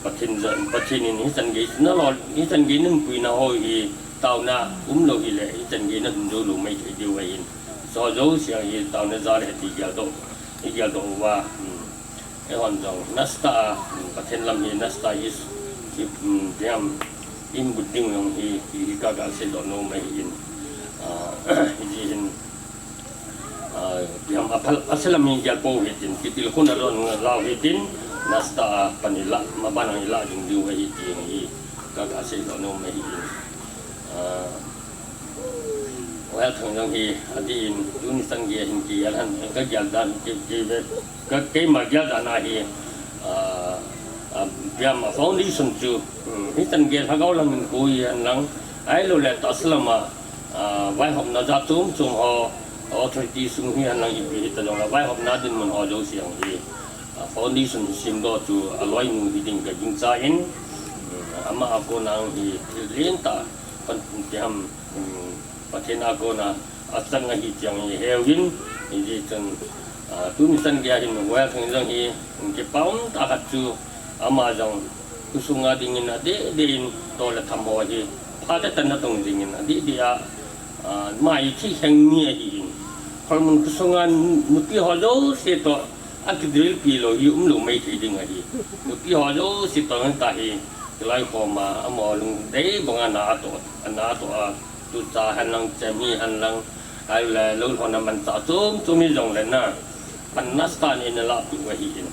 Pathen jal, Pathen in hichan gei chu nalol, hichan gei naumpuina ho hi taona umlou hile, hichan gei nalhun jou lou maithei diu ahin. Chu jouse hi taona jal ahi ti geldoh, igeldoh uva, um, eihon jong nastah a, um, Pathen lam hi nastah a i, i, um, ipi ham, i mut ding jong hi, hi, hi kaga seidoh nom ahin, ah, hijeh hin, ah, ipi ham, aphal, aselam hi gelpou hitin, kitilkhouna lon lau hitin, nastah a pan ilah, maban a ilah jing diu ahi ti hi kaga seidoh nom ahin. Ah, Welthang jong hi, adeh in, tuni chan gei hin kigel hen, kagel dan, ki, ki ve, ka, keima gel dan a hi, ah, ah, ipi ham, a foundation chu, um, hichan gei lhagao lam in koi hen lang, ahilou le tahsa lam a, ah, vaihopna jat chom chom ho, authority sung hihen lang ipi hita jongle, vaihopna dinmun ho jouse jong hi, ah, foundation hi semdoh chu aloinu hiding kagingchan, um, ama a kona hi thil lentah, kon, ipi ham, um, Pathen a kona achang ahi ti jong hi heuvin, hijeh chun, ah, tuni chan gei a hin Welthang jong hi, um, kipa um tah khat chu ama jong, Khosunga dingin adeh deh in toh le tham ho hi phatah tah in atong jingin adeh deh a, ah, mai thi kheng mi ahin. Kholmun khosunga nupi ho jouse toh akidrilpi lou hi umlou mai thei ding ahi. Nupi ho jouse toh ngan ta hi, kilai khom a, amaho lungdei banga na atoh, ana atoh a, tucha hen lang, chem hi hen lang, ahilou le lou lhon a manchah chom chom hi jong le na, pan nasatah in ana lahpeh u ahin.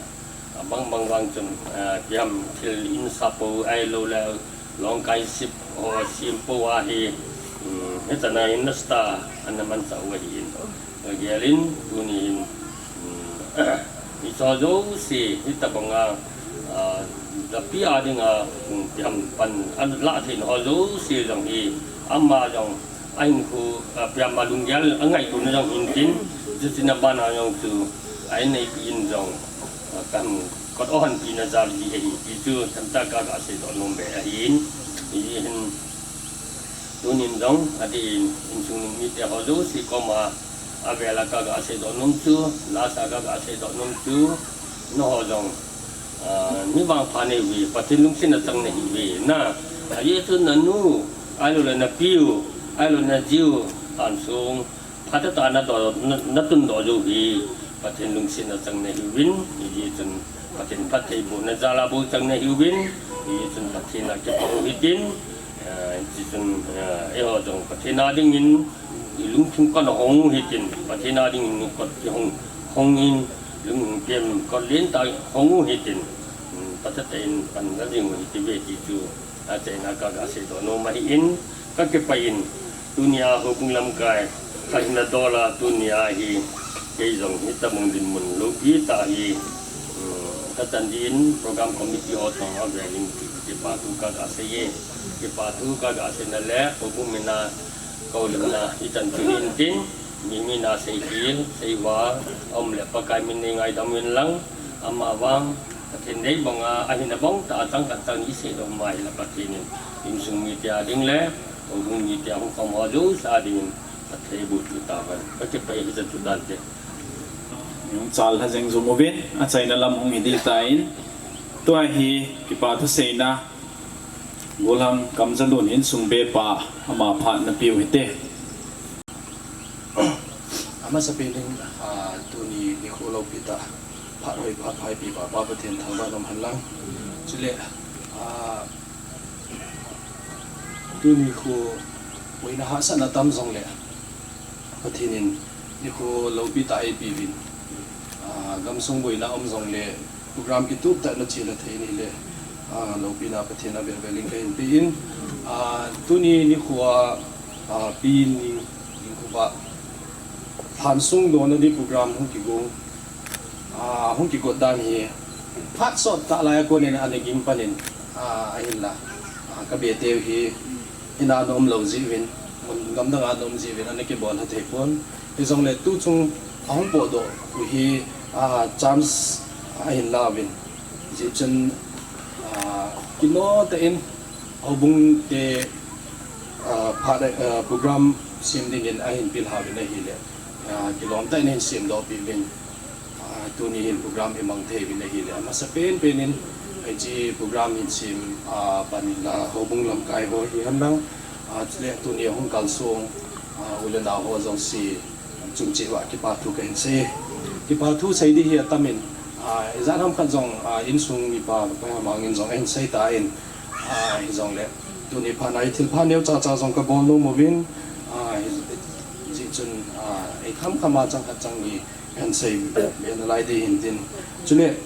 Abang bang vang chun, ah, ipi ham thil in sa pou ahilou le, longkai sip ho sem pou ahi, um, hichan a hin nasatah ana manchah u ahin. Agel in, tuni hin, um, hiche jouse, hitabang a, ah, japi a ding a, um, ipi ham pan, alah thei ho jouse jong hi, ama jong, ahinkho, ah, ipi ham a lunggel, angaitona jong hin tin, chuche na bana jong chu, a inneipi in jong, ah, ipi ham, kot ohonpina jal hi ahi, ti chu, themcha kaga seidoh nom be ahin, hi hin, tunin jong, adeh in, insung mite ho jouse koma, avel a kaga seidoh nom chu, lasa kaga seidoh nom chu, nangho jong, ah, mi vangpha nahiuve, Pathen lungset a chang nahiuve, na, ajeh chu nanu, ahilou le napiu, ahilou le najiu, insung, phatah tah a nadoh, na, natundoh jou hi, Pathen lungset a chang nahiuvin, hijeh chun, Pathen phattheibohna jal a bou chang nahiuvin, hijeh chun Pathen a kipah u hitin, ah, hijeh chun, ah, eiho jong Pathen a dingin, ilungthim kot hong u hitin, Pathen a dingin kot kihong, hong in, lungthim kot lentah hong u hitin, um, phatah tah in pan nading u hite ve ti chu, achaina kaga seidoh nom ahin, kakipah in, tunia houbung lamkai, kahina dol a tunia hi, kei jong hitabang dinmun loupi tah hi, um, kachan din program committee ho toh avel in ki, kipathu kaga sei e, kipathu kaga seina le, houbung min a, kahoulimna hichan chu hin tin, mi min a seihil, seival, aum le Pakai min nei ngaidam uvin lang, amavang, Pathen dei banga, ahina bang tah a chang khat chang ni seidoh ma hile Pathen in, insung mite a ding le, houbung mite a hung khom ho jouse a dingin, phatthei boh chu tauvin, kakipah e hichan chu dante. Hung chal lha jeng jom uvin, achaina lam hung hi ding tan, tua hi kipathu seina, Gollhang Kamjalun insung bepa, ama phat napeh u hite. Amasapen in, ah, tuni nikho loupi tah, phat hoi phat pha eipeh pa, Pa Pathen thangvah in um hen lang. Chule, ah, tuni nikho, boina hahsatna tam jongle, Pathen in nikho loupi tah eipeuvin, ah, gamsung boina um jongle, program kitup tah in achelha thei in ahile, ah, loupina Pathen a velvel in kahin pe in, ah, tuni nikho a, ah, Pi Ning, Ningkhuva, lhansung dona di program hung kigong, ah, hung kigot dan hi, phat sot tah lai a konin ana ging pan in, ah, ahinla, ah, kabe teu hi, ina ana um lou jeh uvin, mun gamdang a ana um jeh uvin, ana kibol lha thei pon. Hijongle tuchung ahung potdoh u hi, ah, chance ahin la uvin. Hijeh chun, ah, kino tah in houbung te, ah, phat, ah, program sem dingin ahin pilha uvin ahile, ah, kilom tah in ahin semdoh peh uvin. Ah, tuni hin program imang thei uvin ahile, amasapen pen in, hiche program hin sem, ah, pan in la, houbung lamkai ho hihen lang, ah, chule tuni ahung kalsong, ah, u le nao ho jouse, chung cheh uva kipathu kahin sei. Kipathu sei di hi atam in, ah, ijat ham khat jong, ah, insung mipa, pa Mangin jong ahin sei tan, ah, hijongle, tuni phat na hi thil pha neocha cha jong kabol nom uvin, ah, hi, hijeh chun, ah, ei kham kham a chang khat chang ni, kahin sei be nalai di hin tin. Chule,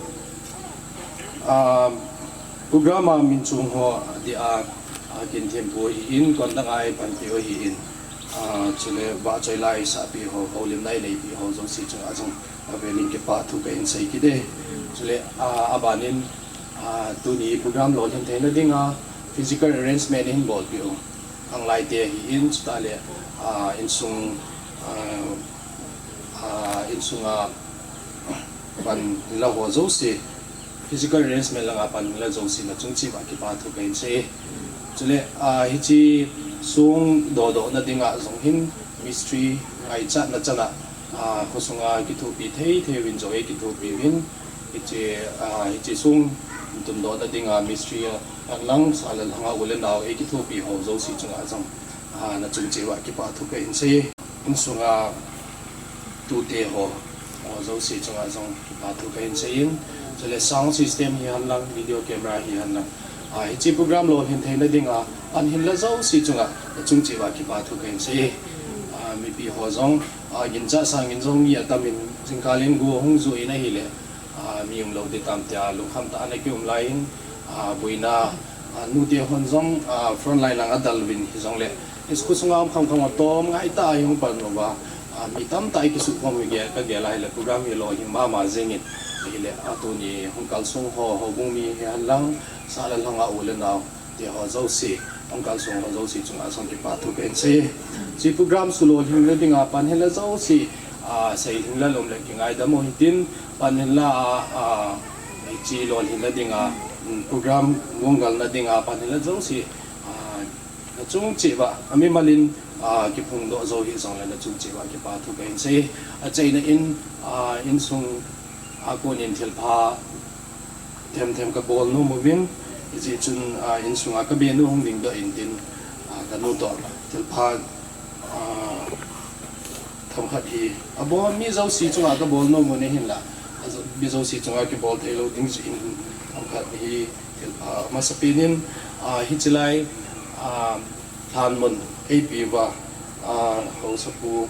ah, program a min chung ho dia, ah, kin thempu ahin, kon dang a eipanpi u ahin. Ah, chule vahchoi la eisahpi ho, houlimna eineipi ho jouse chunga jong avel in kipathu kahin sei kit e. Chule, ah, abanin, ah, tuni program lolhin theina dinga physical arrangement eihin bolpeh u. Khanglai te ahin, chutah le, ah, insung, ah, ah, insung a pan la ho jouse, physical arrangement langa pan la jouse nachung cheh uva kipathu kahin sei e. Chule, ah, hiche song dodoh na dinga jong hin mistri ngaichatna chana, ah, khosunga kithopi thei thei uvin jong eikithopi uvin, Hiche, ah, hiche sung tundohna dinga mistri a, alang sahlalhanga u le nau eikithopi ho jouse chunga jong, ah, nachung cheh uva kipa thu kahin sei. Insunga tute ho, ho jouse chunga jong kipa thu kahin sei in. Chule sound system hihen lang, video camera hihen lang, ah, hiche program lolhin theina dinga pan hinla jouse chunga nachung cheh uva kipa thu kahin sei. Ah, mipi ho jong, ah, ginchat sangin jong mi atam in, jingkah in go hung ju in ahile, ah, mi umlou ding tam tia lungkham tah a ana kium lai in, ah, boina, ah, nute hon jong, ah, front line lang adel uvin hijongle, school sunga um khamkham a tom ngai tah a hi hung pan uva, ah, mi tamtah eikisukhom u gel, kagel ahile program hi lolhing mama jengin, ahile, ah, tuni hung kalsong ho, houbung mi hihen lang, sahlalhanga u le nau te ho jouse, hung kalsong ho jouse chunga jong kipa thu kahin sei. Hiche program chu lolhinna dinga pan hinla jouse, ah, seilhing lal um le kingaidam u hitin, pan hinla, ah, ah, hiche lolhinna dinga, um, program gongalna dinga pan hinla jouse, ah, nachung cheh uva, amimal in, ah, kiphongdoh jou hijongle nachung cheh uva kipa thu kahin sei. Achaina in, ah, insung a kon in thilpha themthem kabol nom uvin, hijeh chun, ah, insunga kabenu hung dingdoh in tin, ah, kanu toh thilpha, ah, themkhat hi abol mi jouse chunga kabol nom u ahinla, mi jouse chunga kibol theilou ding jeh in themkhat hi thilpha masapen in, ah, hiche lai, ah, lhanmun eipeh uva, ah, haosapu,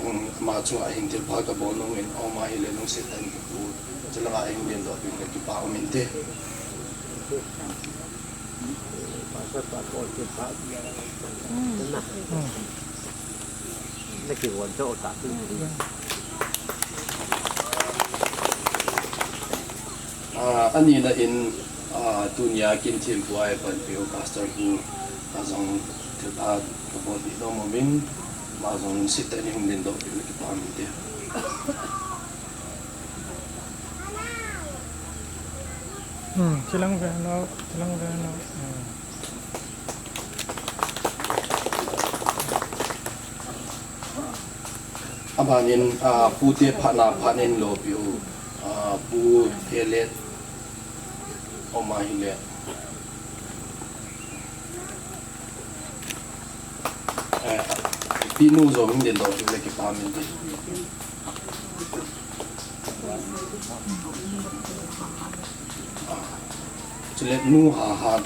um, ama chunga hin thilpha kabol nom in, ama hile lungset tah in kapu, chulanga hin dingdoh peh le kipa um inte. Ah, anina in, ah, tunia kin thempu a eipanpiu Pastor pu, ah, jong thilpha kabolpeh nom uvin, ama jong lungset tah in hung dingdoh peh le kipa um inte. Hmm, chilang ve no, chilang ve no. Hmm. Abanin, ah, pute phatna phatnin lopiu, ah, Pu Helet, um ahile, eh, Pinu jong hin dingdoh peh le kipa um inte. Chule Nu Hahat.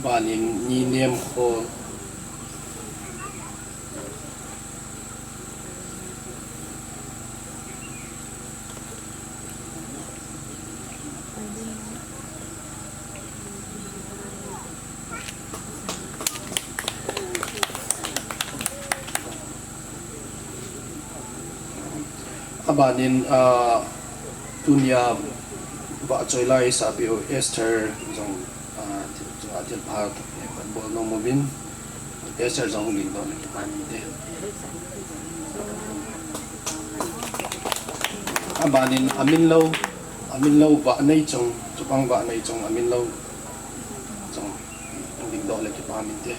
Abanin Ni Nemkhol. Abanin, ah, tunia vahchoi lai sapiu Esther jong, ah, thil, thilpha bol nom uvin, Esther jong hung dingdoh le kipa um inte. Abanin Aminlou, Aminlou Vahneichong, chupang Vahneichong Aminlou jong hung dingdoh le kipa um inte.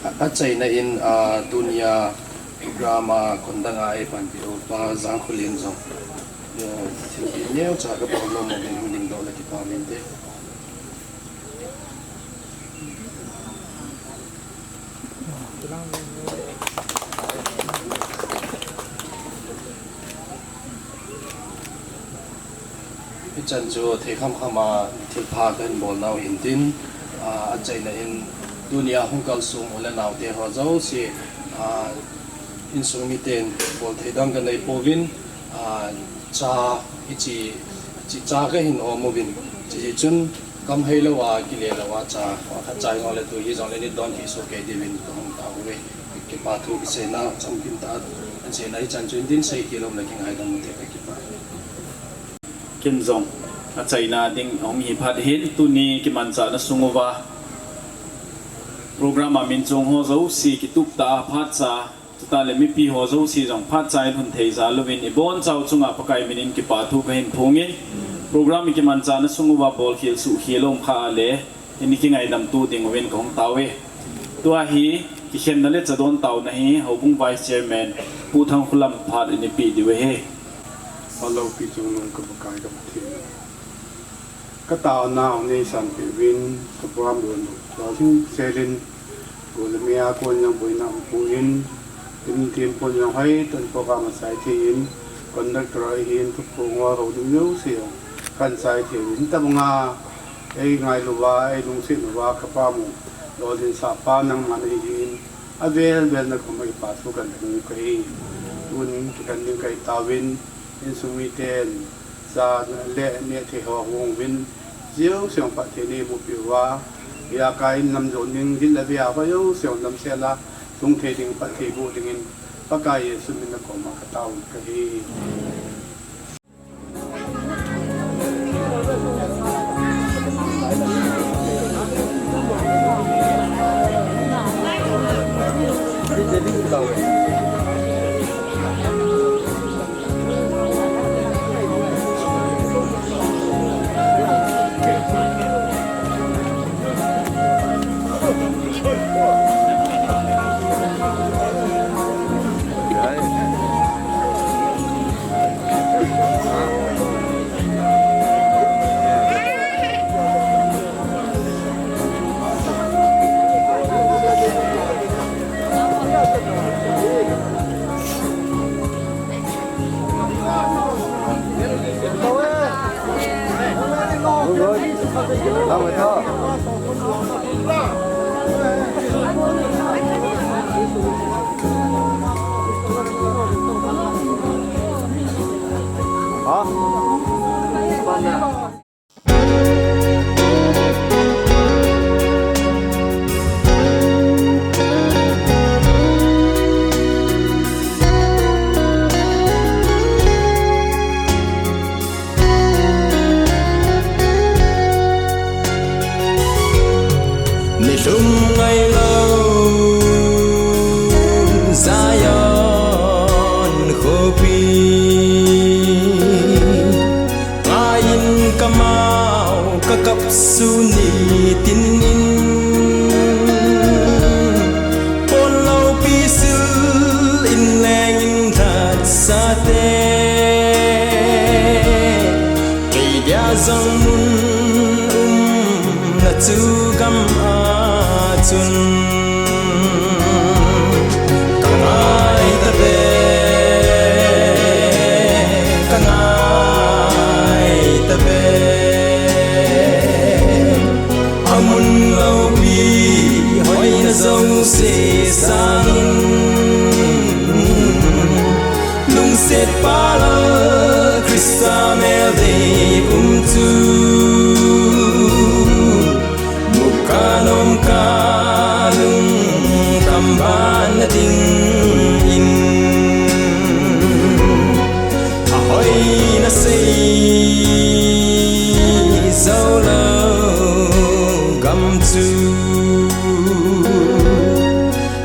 A, achaina in, ah, tunia program a kon danga eipanpiu Pa Jangkholen jong, eh, thilpeh neocha kabol nom uvin hung dingdoh le kipa um inte. Hichan chu thei khamkham a thilpha kahin bol nau hintin, a, achaina in tunia hung kalsong u le naote ho jouse, a, insung miten bol thei dang kanei pouvin, a, cha, hiche, hiche cha kahin om uvin, hiche chun kam heilou a, kile lou a cha, khat cha hijongle tu hijongle ni don hi soh kei diuvin kahung tao uve. Kipa thu kiseina, chomkim tah a, achaina hichan chu hintin sei khel lou na kingaidam ute, kakipah. Ken jong achaina ding ahung hi phat hin, tuni kimanchahna sung uva program a min chong ho jouse kitup tah a phat cha, chutah le mipi ho jouse jong phat cha in hung thei jal uvin ibonchauva chunga Pakai minin kipa thu kahin phongin, program i kimanchahna sung uva bolkhel suhkhel um kha a le, in i kingaidam tu ding uvin kahung tao e. Tua hi kikhenna le chadon taona hi Houbung Vice Chairman Pu Thangkholam phat in i peh diu ahi. Alopi chungnung ka Pakai ka Pathen, ka taonau neisanpeh uvin, ka program lon lolhing selin, golmi a kon jong boina um pon, tin tin pon jong hoitah in program a chai thei in, conductor ahin, thuphong ho, houlim jouse jong kahin chai thei uvin, tabanga ei ngailu uva, ei lungset uva ka Pa mu, lolhinsah pa nangma nahi jeh in, avel vel na koma kipa thu kahin phong kahi. Tun kikhen ding kahi tauvin, insung miten cha le neh thei ho hung uvin, jouse jong phatthei neiboh peh uva, ijakai in nam jon ding, gin le vei a ho jouse jong damsel a lhung thei ding, phatthei boh dingin, Pakai Jesu min a koma ka tao kahi. Nilhum ngailou Zion khopi ngaiyin kamau kakap sun nitin in, pon loupi sil in leng in lhatsate, kei dia jong mun umna chu gam a chun. Ka ngai tave, ka ngai tave. Amun loupi hoina jouse sangin, lungset pal Christa mel dei um chu muka nomka lungkham ban na dingin, ahoina sei jou lou gam chu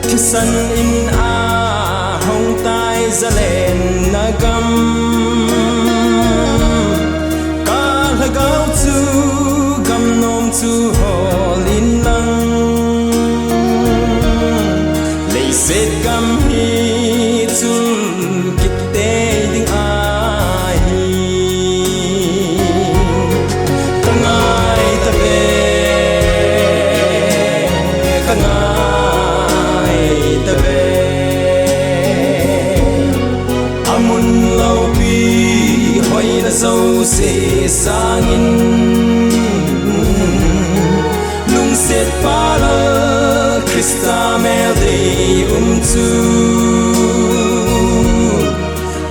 thisan in ahong tai, zalenna gam. Ka lhagao chu gam nom chu hol in lang, leiset gam hi chun kit tei ding ahi. Ka ngai tave, ka ngai Krista mel dei um chu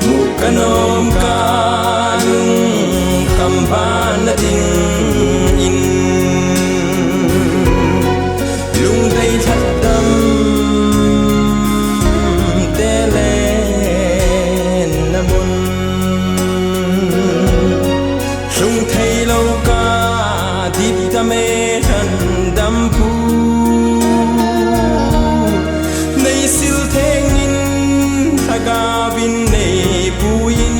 mu kanom ka lungkham ban na ding in, lungdei lhatdam te le na mun, lhung thei lo ka dipdam e lhandam pu, nei sil theng in lhagao in nei pu in,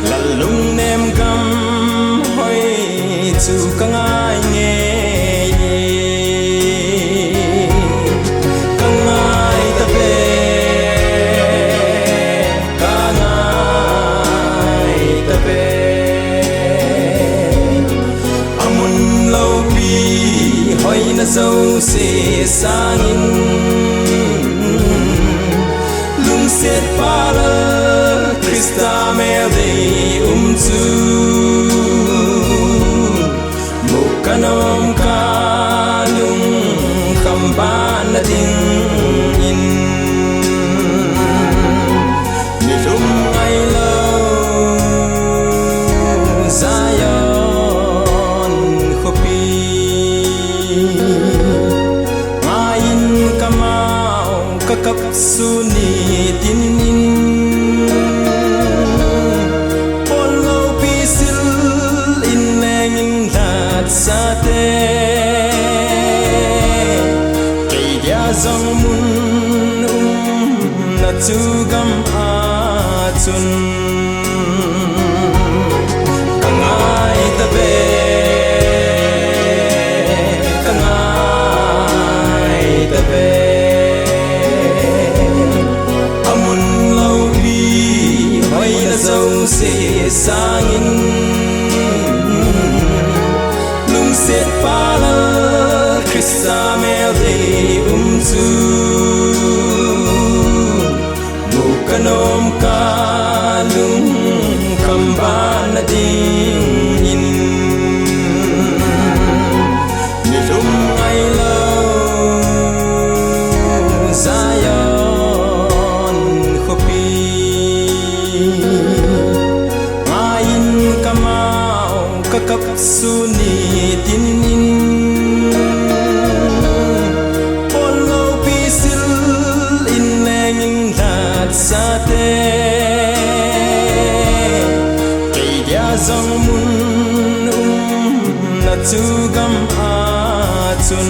lal lungnem gam hoi chu ka ngai ngei e, ka ngai ta ve, ka ngai ta ve. A mun lopi hoina jouse sangin, lungset pa Lal Krista mel dei um chu mu kanom ka lungkham ban na ding in, nilhum ngai lo Zion khopi, ngai in ka mau ka kap sun nitin in, pol lopi sil in leng in lhatsate, kei dia jong mun umna chu gam a chun, ka ngai ta ve, ka ngai ta ve. A mun lopi hoina jouse sangin, lungset pa Lal Krista mel dei um chu mu kanom ka lungkham ban na ding in, nilhum ngai lo Zion khopi, ngai in ka mau ka kap sun nitin in, pol lopi sil in leng in lhatsate, kei dia jong mun umna chu gam a chun,